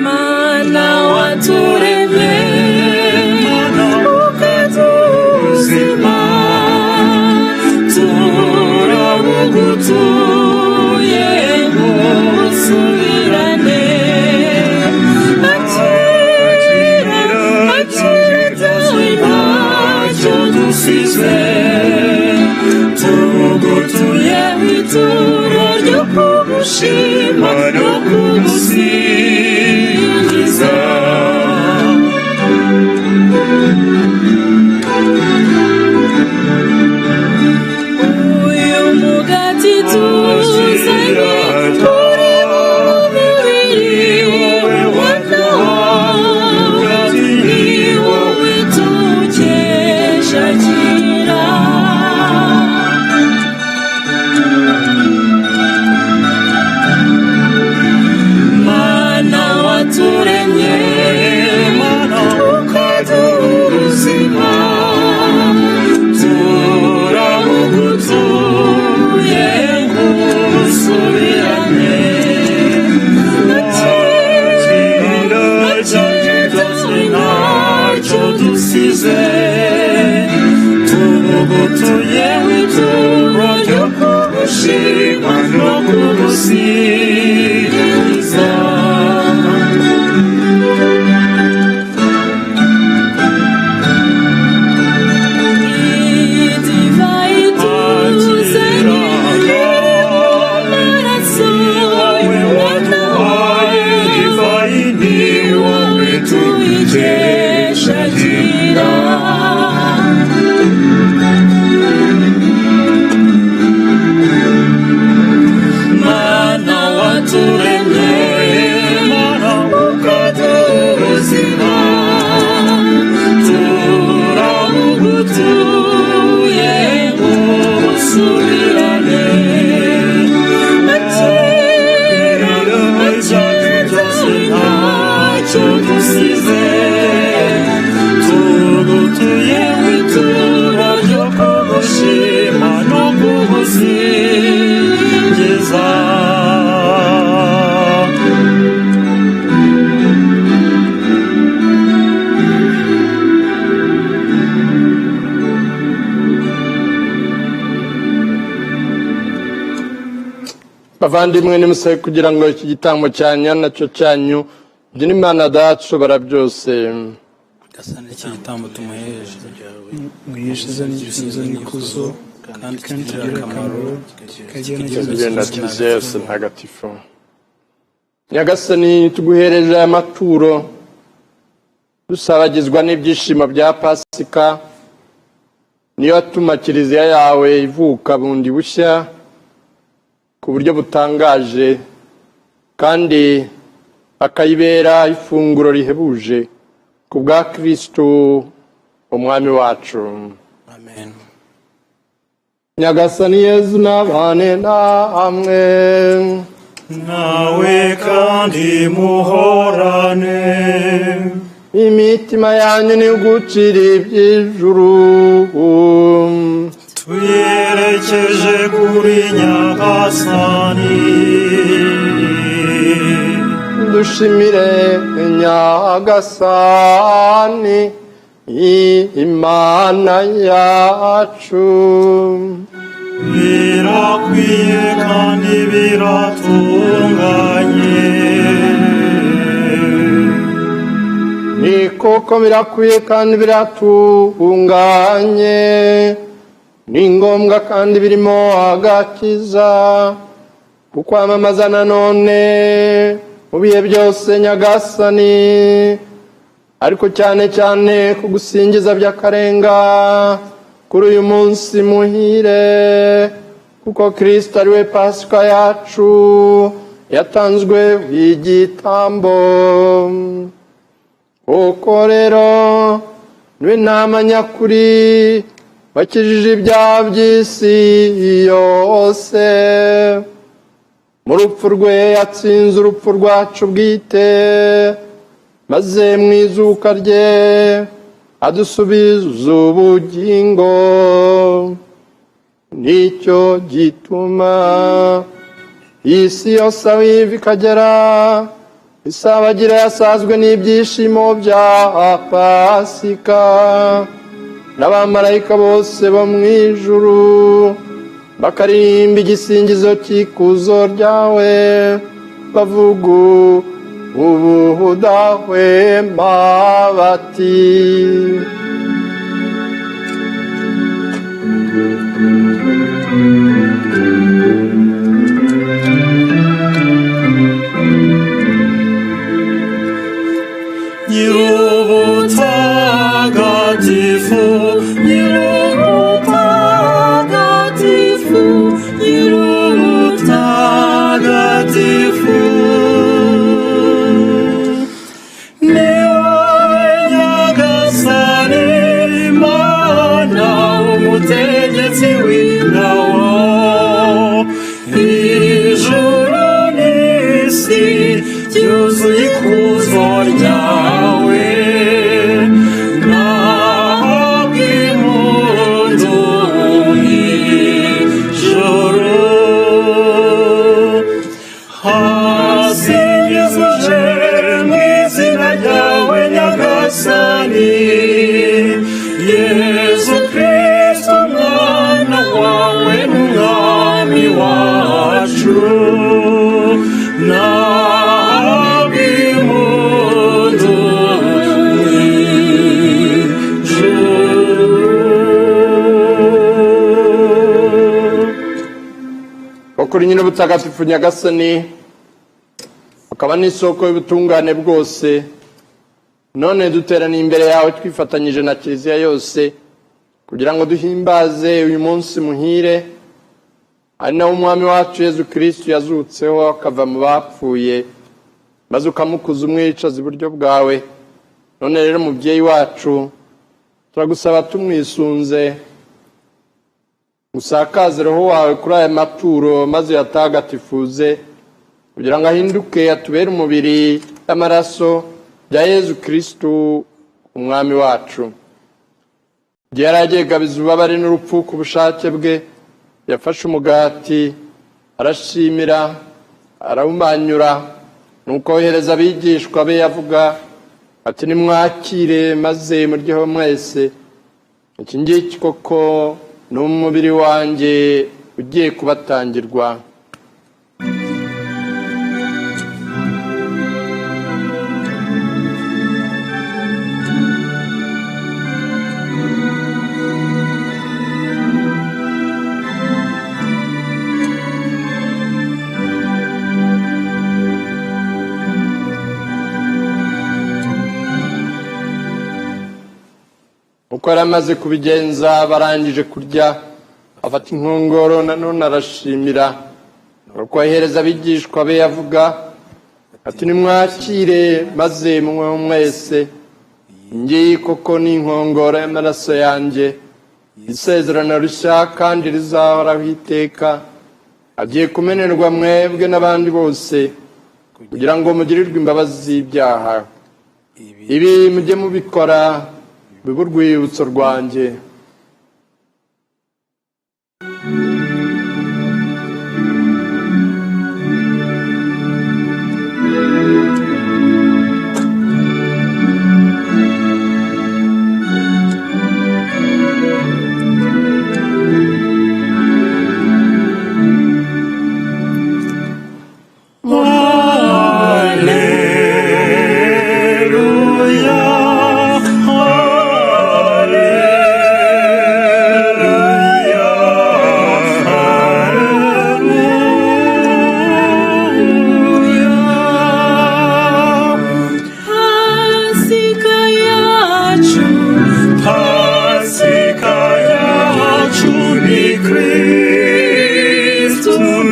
Mana waturemye, ukaduha ubuzima, turabugutuye ngo usubirane. Akira, akira dawe, ntacyo dusize, tugutuye ituro ryo kugushima no kugusingiza. Uyu mugati tuzanye uri mu mubiri wawe, ni wowe tukesha kira. Mana waturemye, ukaduha ubuzima, turabugutuye ngo usubirane. Akira, akira dawe, ntacyo dusize, Tugutuye ituro ryo kugushima no kugusingiza. Iyi divayi tuzanye iri mu maraso y'umwana wawe, Divayi ni wowe tuyikesha gira. Mana waturemye, ukaduha ubuzima, turabugutuye ngo usubirane. Akira, akira dawe, ntacyo dusize, Tugutuye ituro ryo kugushima no kugusingiza. Bavandimwe, nimusabe kugira ngo iki gitambo cyanyu nacyo cyanyu byine Imana Data ushobora byose. Gasana, iki gitambo tumuhereje Mwiyeshize n'igisubizo n'ikuzo, kandi kandi kitugirira tugire akamaro, akamaro, kikagira Tugenda Kiliziya yose ntagatifu. Nyagasani, tuguhereje aya maturo dusabagizwa n'ibyishimo bya Pasika, niyo atuma Kiliziya yawe ivuka bundi bushya ku buryo butangaje, kandi akayibera ifunguro rihebuje, ku bwa Kristo Umwami wacu. Amen. Nyagasani Yezu nabane namwe. Nawe kandi muhorane. Imitima yanyu nigucira iby'ijuru. Tuyerekeje kuri Nyagasani. Dushimire Nyagasani Imana yacu. Birakwiye kandi biratunganye. Ni koko birakwiye kandi biratunganye, ni ngombwa kandi birimo agakiza, kukwamamaza nanone mu bihe byose Nyagasani, ariko cyane cyane kugusingiza by'akarenga kuri uyu munsi muhire, kuko Kristo ari we Pasika yacu yatanzwe igitambo. Koko rero niwe ntama nyakuri wakijije ibyaha by'isi yose. Mu rupfu rwe yatsinze urupfu rwacu bwite, maze mu izuka rye adusubiza ubugingo. Nicyo gituma isi yose aho iva ikagera isabagira yasazwe n'ibyishimo bya Pasika, n'abamarayika bose bo mu ijuru bakaririmba igisingizo cy'ikuzo ryawe, bavuga ubudahwema bati: Nyir'ubutagatifu, Nyir'ubutagatifu, Nyir'ubutagatifu, ni wowe Nyagasani Mana, umutegetsi w'ingabo, ijuru n'isi byuzuye ikuzo ryawe. Nahabwe impundu mw'ijuru, hasingizwe mu izina ryawe Nyagasani, Yezu Kristo mwana wawe n'umwami wacu. Nahabwe impundu mw'ijuru. Kuri nyine ubutagatifu Nyagasani, ukaba n'isoko y'ubutungane bwose, none duteraniye imbere yawe twifatanyije na Kiliziya yose kugira ngo duhimbaze uyu munsi muhire, ari nawo Umwami wacu Yezu Kristu yazutseho akava mu bapfuye, maze ukamukuza umwicaza iburyo bwawe. None rero mubyeyi wacu, turagusaba tumwisunze, usakaze roho wawe kuri aya maturo, maze uyatagatifuze kugira ngo ahinduke atubere umubiri n'amaraso bya Yezu Kristu Umwami wacu. Igihe yari agiye kugabiza ububabare n'urupfu ku bushake bwe, yafashe umugati, arashimira, arawumanyura, nuko yohereza abigishwa be avuga ati: nimwakire maze muryeho mwese, iki ngiki koko ni umubiri wanjye ugiye kubatangirwa. Uko yari amaze kubigenza barangije kurya, afata inkongoro nanone arashimira, nuko ahereza abigishwa be avuga ati: nimwakire maze munyweho mwese, ngiyi koko ni inkongoro y'amaraso yanjye, isezerano rishya kandi rizahoraho iteka, agiye kumenerwa mwebwe n'abandi bose kugira ngo mugirirwe imbabazi z'ibyaha. Ibi mujye mubikora bibe urwibutso rwanjye. Alleluia, Alleluia, Alleluia. Pasika yacu, Pasika yacu ni Kristu,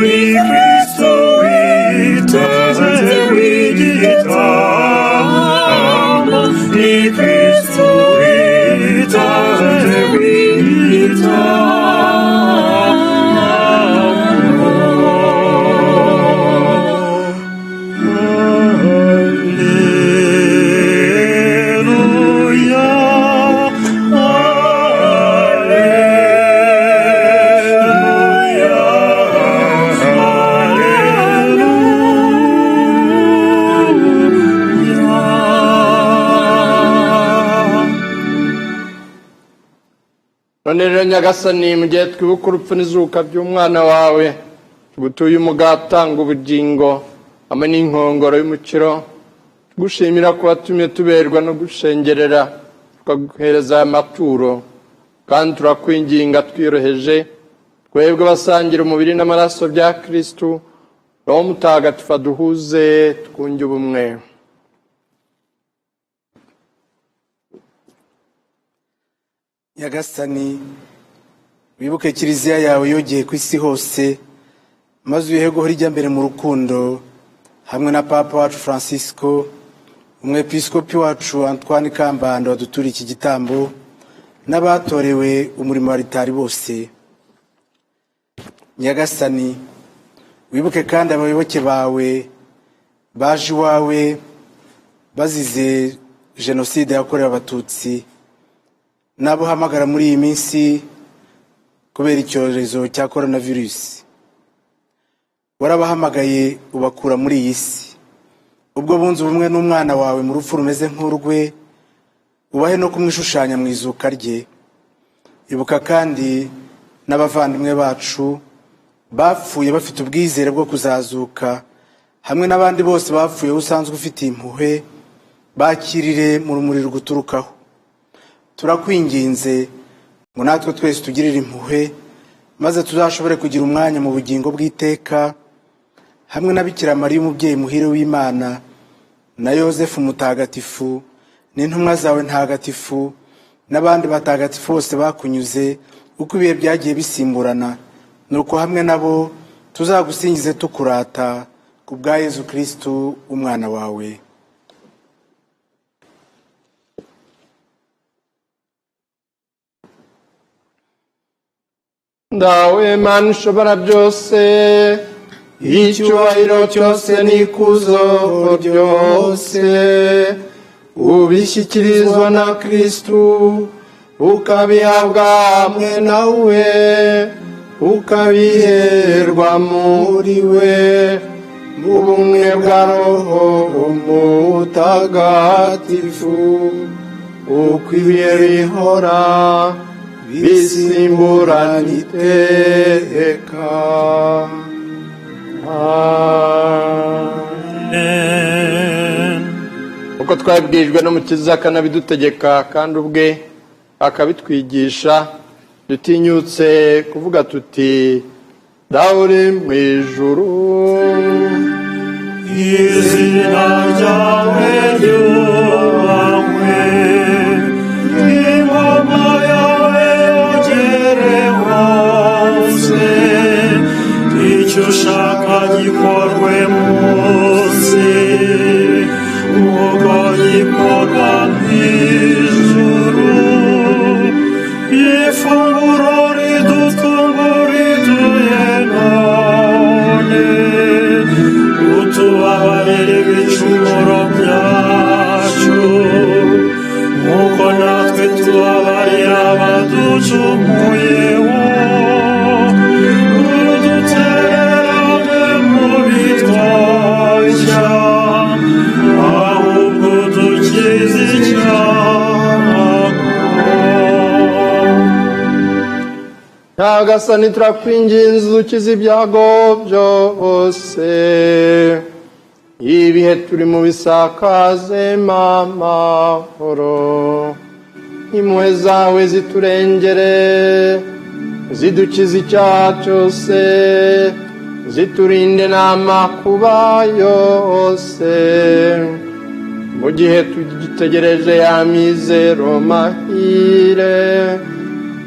ni Kristu witanze w'igitambo, ni Kristu witanze w'igitambo. Alleluia, Alleluia, Alleluia. None rero Nyagasani, mu gihe twibuka urupfu n'izuka by'umwana wawe, tugutuye umugati utanga ubugingo hamwe n'inkongoro y'umukiro, tugushimira ko watumye tuberwa no gushengerera tukaguhereza aya maturo. Kandi turakwinginga twiyoroheje, twebwe basangira umubiri n'amaraso bya Kristu, Roho Mutagatifu aduhuze twunge ubumwe. Nyagasani, wibuke Kiliziya yawe yogeye ku isi hose, maze uyihe guhora ijya mbere mu rukundo, hamwe na Papa wacu Francisco, Umwepiskopi wacu Antoine Kambanda waduturiye iki gitambo, n'abatorewe umurimo wa ritari bose. Nyagasani, wibuke kandi abayoboke bawe baje iwawe bazize Jenoside yakorewe Abatutsi, n'abo uhamagara muri iyi minsi kubera icyorezo cya korona virusi. Warabahamagaye ubakura muri iyi si. Ubwo bunze ubumwe n'umwana wawe mu rupfu rumeze nk'urwe, ubahe no kumwishushanya mu izuka rye. Ibuka kandi n'abavandimwe bacu bapfuye bafite ubwizere bwo kuzazuka, hamwe n'abandi bose bapfuye usanzwe ufitiye impuhwe, bakirire mu rumuri ruguturukaho. Turakwinginze ngo natwe twese tugirire impuhwe, maze tuzashobore kugira umwanya mu bugingo bw'iteka hamwe na Bikira Mariya umubyeyi muhire w'Imana, na Yozefu mutagatifu, n'intumwa zawe ntagatifu, n'abandi batagatifu bose bakunyuze uko ibihe byagiye bisimburana. Nuko hamwe nabo tuzagusingize tukurata ku bwa Yezu Kristu umwana wawe. Ndawe Mana ishobora byose, icyubahiro cyose n'ikuzo ryose ubishyikirizwa na Kristu, ukabihabwa hamwe nawe, ukabiherwa muri we, mu bumwe bwa Roho Mutagatifu, uko ibihe bihora bisimburana iteka. Amen. Uko twabwirijwe n'Umukiza akanabidutegeka kandi ubwe akabitwigisha, dutinyutse kuvuga tuti: Dawe uri mu ijuru, Izina ryawe ryubahwe, ingoma yawe yogere hose, icyo ushaka gikorwe munsi, nk'uko gikorwa mu ijuru. Ifunguro ridutunga riduhe none, utubabarire ibicumuro byacu. Twagucumuyeho, udutererane mu bitwoshya, ahubwo dukize icyago. Nyagasani, turakwinginze, udukize ibyago byose, ibihe turi mu bisakaze amahoro. Impuhwe zawe ziturengere, zidukize icyaha cyose, ziturinde n'amakuba yose, mu gihe tugitegereje ya mizero mahire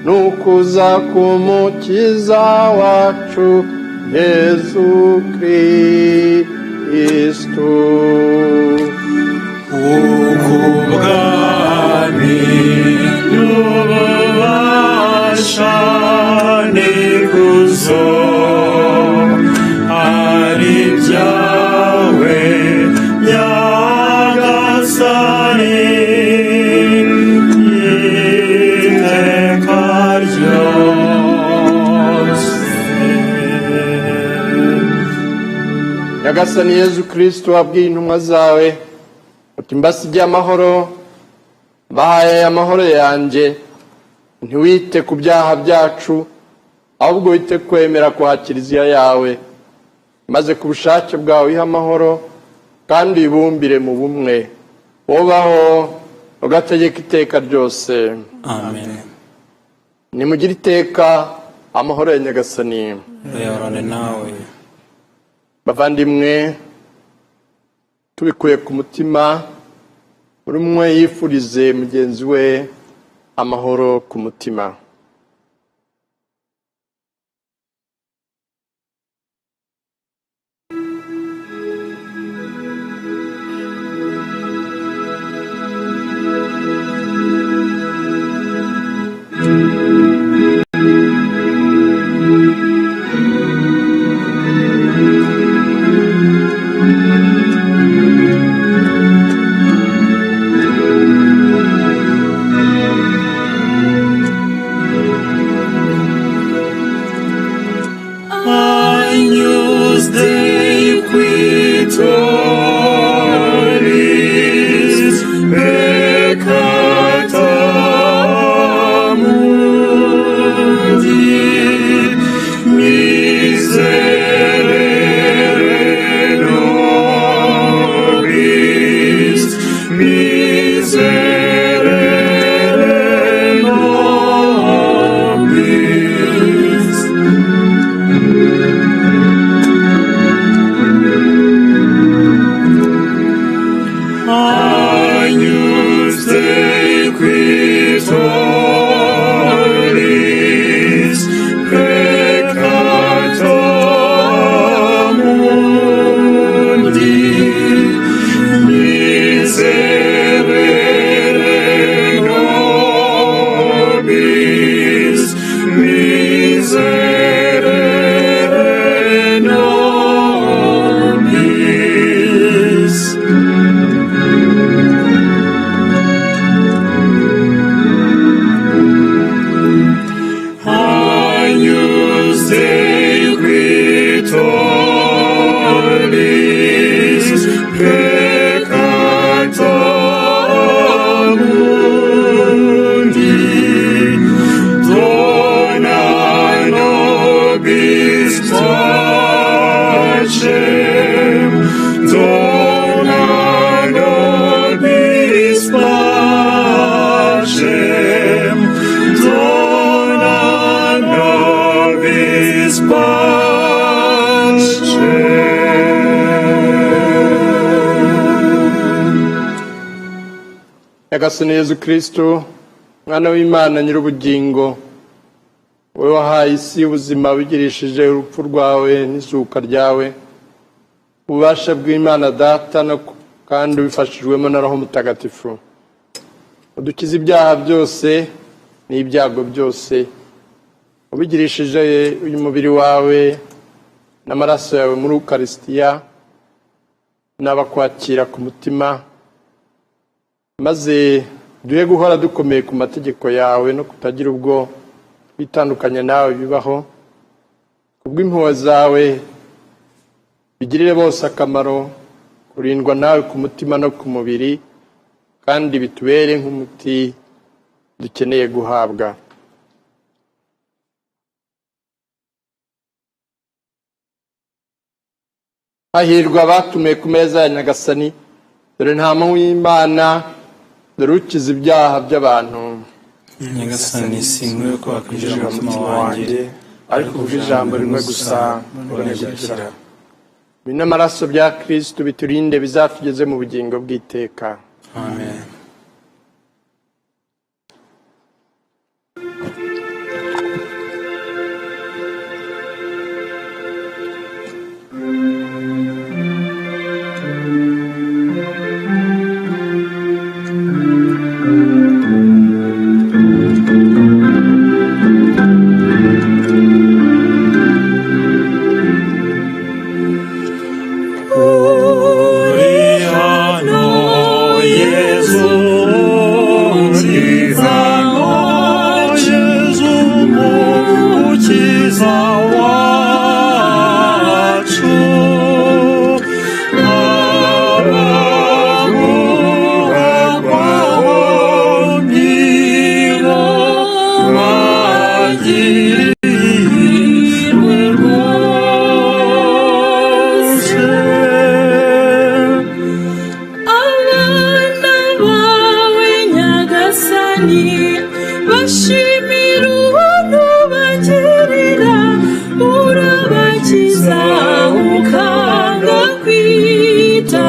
nukuza k'Umukiza wacu Yezu Kristu. Ubwami n'ububasha n'ikuzo ari byawe, Nyagasani, iteka ryose. Nyagasani Yezu Kristu, wabwiye intumwa zawe uti: "Mbasigiye amahoro, mbahaye amahoro yanjye," ntiwite ku byaha byacu, ahubwo wite kwemera kwa Kiliziya yawe, maze ku bushake bwawe ihe amahoro kandi uyibumbire mu bumwe, wobaho ugategeka iteka ryose. Amen. Nimugire iteka amahoro ya Nyagasani. Uyahorane nawe. Bavandimwe, tubikuye ku mutima, buri umwe yifurize mugenzi we amahoro ku mutima. Agnus Dei qui tollis peccata mundi, miserere nobis, miserere nobis. Agnus Dei qui tollis peccata mundi, miserere nobis, miserere nobis. Agnus Dei qui tollis peccata mundi, dona nobis pacem, dona nobis pacem, dona nobis pacem. Nyagasani Yezu Kristu, Mwana w'Imana nyir'ubugingo, wowe wahaye isi ubuzima wigirishije urupfu rwawe n'izuka ryawe, ububasha bw'Imana Data no kandi ubifashijwemo na Roho Mutagatifu, udukize ibyaha byose n'ibyago byose, ubigirishije uyu mubiri wawe n'amaraso yawe muri Ukarisitiya n'abakwakira ku mutima, maze duhe guhora dukomeye ku mategeko yawe no kutagira ubwo Kwitandukanya nawe bibaho. Kubw'impuhwe zawe bigirire bose akamaro kurindwa nawe ku mutima no ku mubiri, kandi bitubere nk'umuti dukeneye guhabwa. Hahirwa abatumiwe ku meza ya Nyagasani, dore Ntama w'Imana, dore ukiza ibyaha by'abantu. Nyagasani, sinkwiye ko wakwinjira mu mutima wanjye, ariko uvuge ijambo rimwe gusa mbone gukira. Ibi n'amaraso bya Kristu biturinde, bizatugeze mu bugingo bw'iteka. Amen. Uri hano Yezu, uri hano Yezu, Mukiza wacu. Abaguhakwaho nibo bagiriwe rwose. Abana bawe Nyagasani bashimira ubuntu bagirira, urabakiza ukanga kwita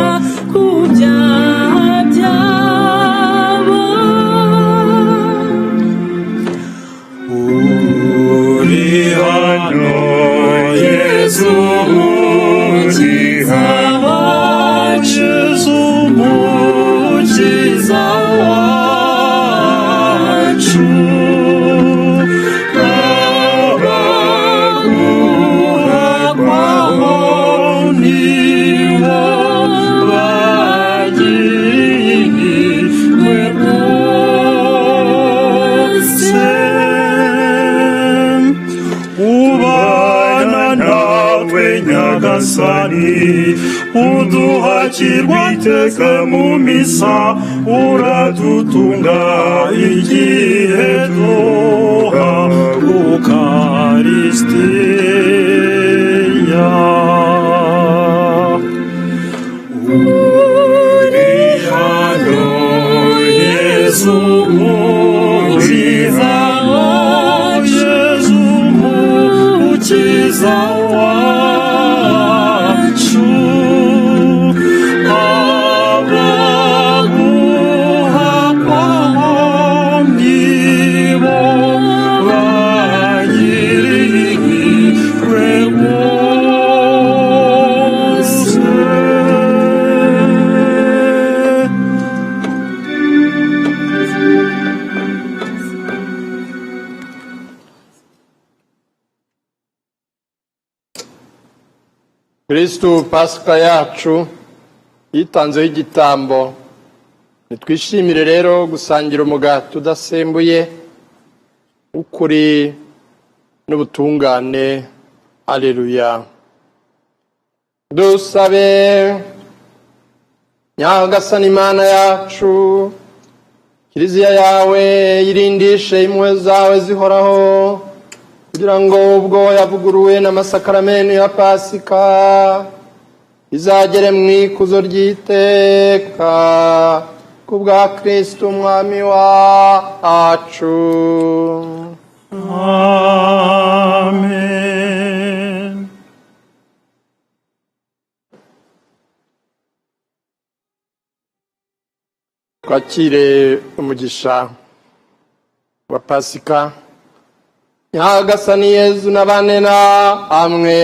ku byaha byabo. Uri hano Yezu, uri hano Yezu, Mukiza wacu. Abaguhakwaho nibo bagiriwe rwose. Ubana natwe Nyagasani, uduhakirwa iteka mu misa, uradutunga igihe duha Ukaristiya. Uri hano Yezu, uri hano Yezu, Mukiza wacu. Abaguhakwaho nibo bagiriwe rwose. Kristu Pasika yacu yitanzeho igitambo, nitwishimire rero gusangira umugati udasembuye w'ukuri n'ubutungane. Aleluya. Dusabe. Nyagasani Imana yacu, Kiliziya yawe yirindishe impuhwe zawe zihoraho, kugira ngo ubwo yavuguruwe n'amasakaramentu ya Pasika izagere mu ikuzo ry'iteka, ku bwa Kristu Umwami wacu. Amen. Twakire umugisha wa Pasika. Nyagasani Yezu nabane na amwe.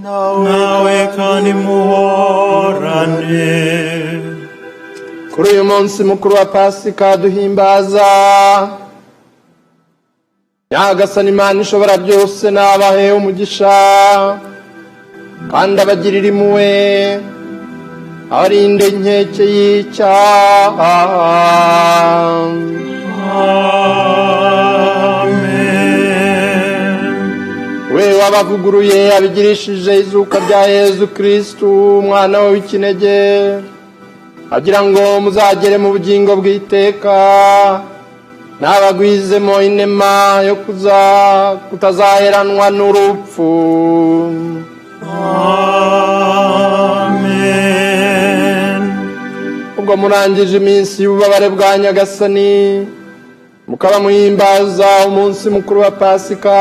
Nawe kandi muhorane. Kuri uyu munsi mukuru wa Pasika duhimbaza, Nyagasani Imana ishobora byose n'abahe umugisha, kandi abagirira impuhwe, abarinde inkeke y'icyaha. Amen. Wabavuguruye abigirishije izuka rya Yezu Kristu, umwana we w'ikinege, agira ngo muzagere mu bugingo bw'iteka, n'abagwizemo inema yo kuza kutazaheranwa n'urupfu. Amen. Ubwo murangije iminsi y'ububabare bwa Nyagasani, mukaba muhimbaza umunsi mukuru wa Pasika,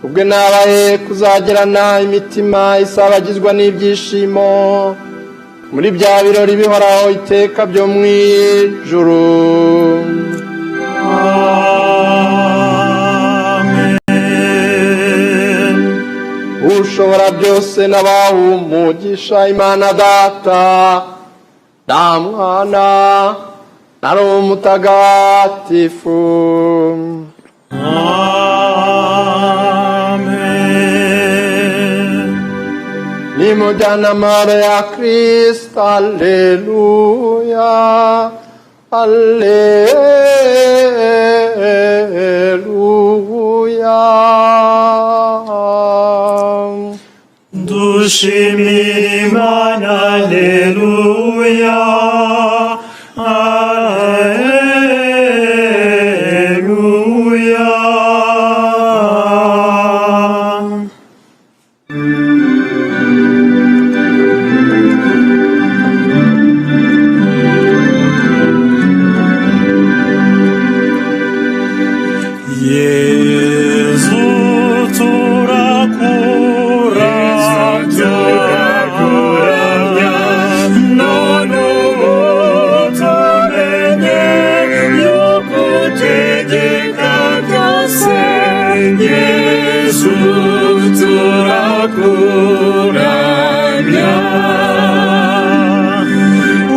ubwe nabahe kuzagerana imitima isabagizwa n'ibyishimo muri bya birori bihoraho iteka byo mu ijuru. Amen. Ushobora byose n'abaha umugisha, Imana Data na Mwana na Roho Mutagatifu. Amen. Nimujyana amahoro ya Kristo. Alleluya, alleluya. Dushimira Imana, alleluya, alleluya. Yezu turakuramya, none ubu tumenye yuko utegeka byose. Yezu turakuramya,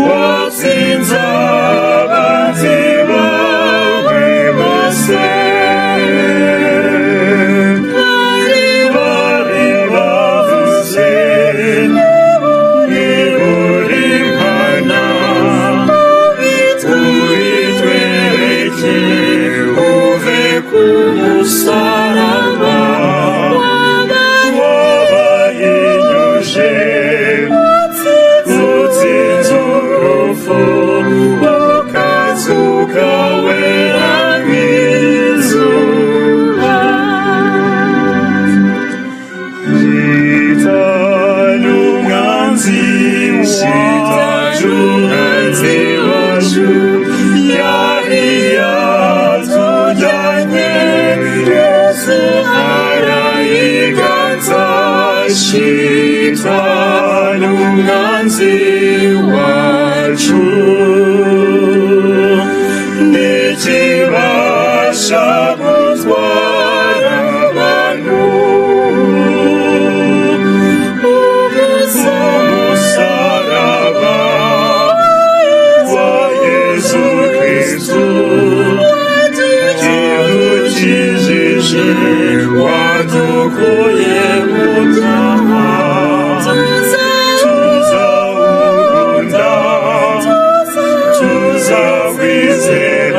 watsinze abanzi bawe bose, bari bavuze nibura Imana, ubitwereke uve ku musaraba. Wabahinyuje, utsinze urupfu, ukazuka wera nk'izuba. Shitani umwanzi wacu yari yatujyanye, Yesu arayiganza. Shitani umwanzi wacu ntikibasha gutwara abantu. Umusaraba wa Yesu Kristu wadukijije, wadukuye mu byaha. Tuzawukunda, tuzawizera.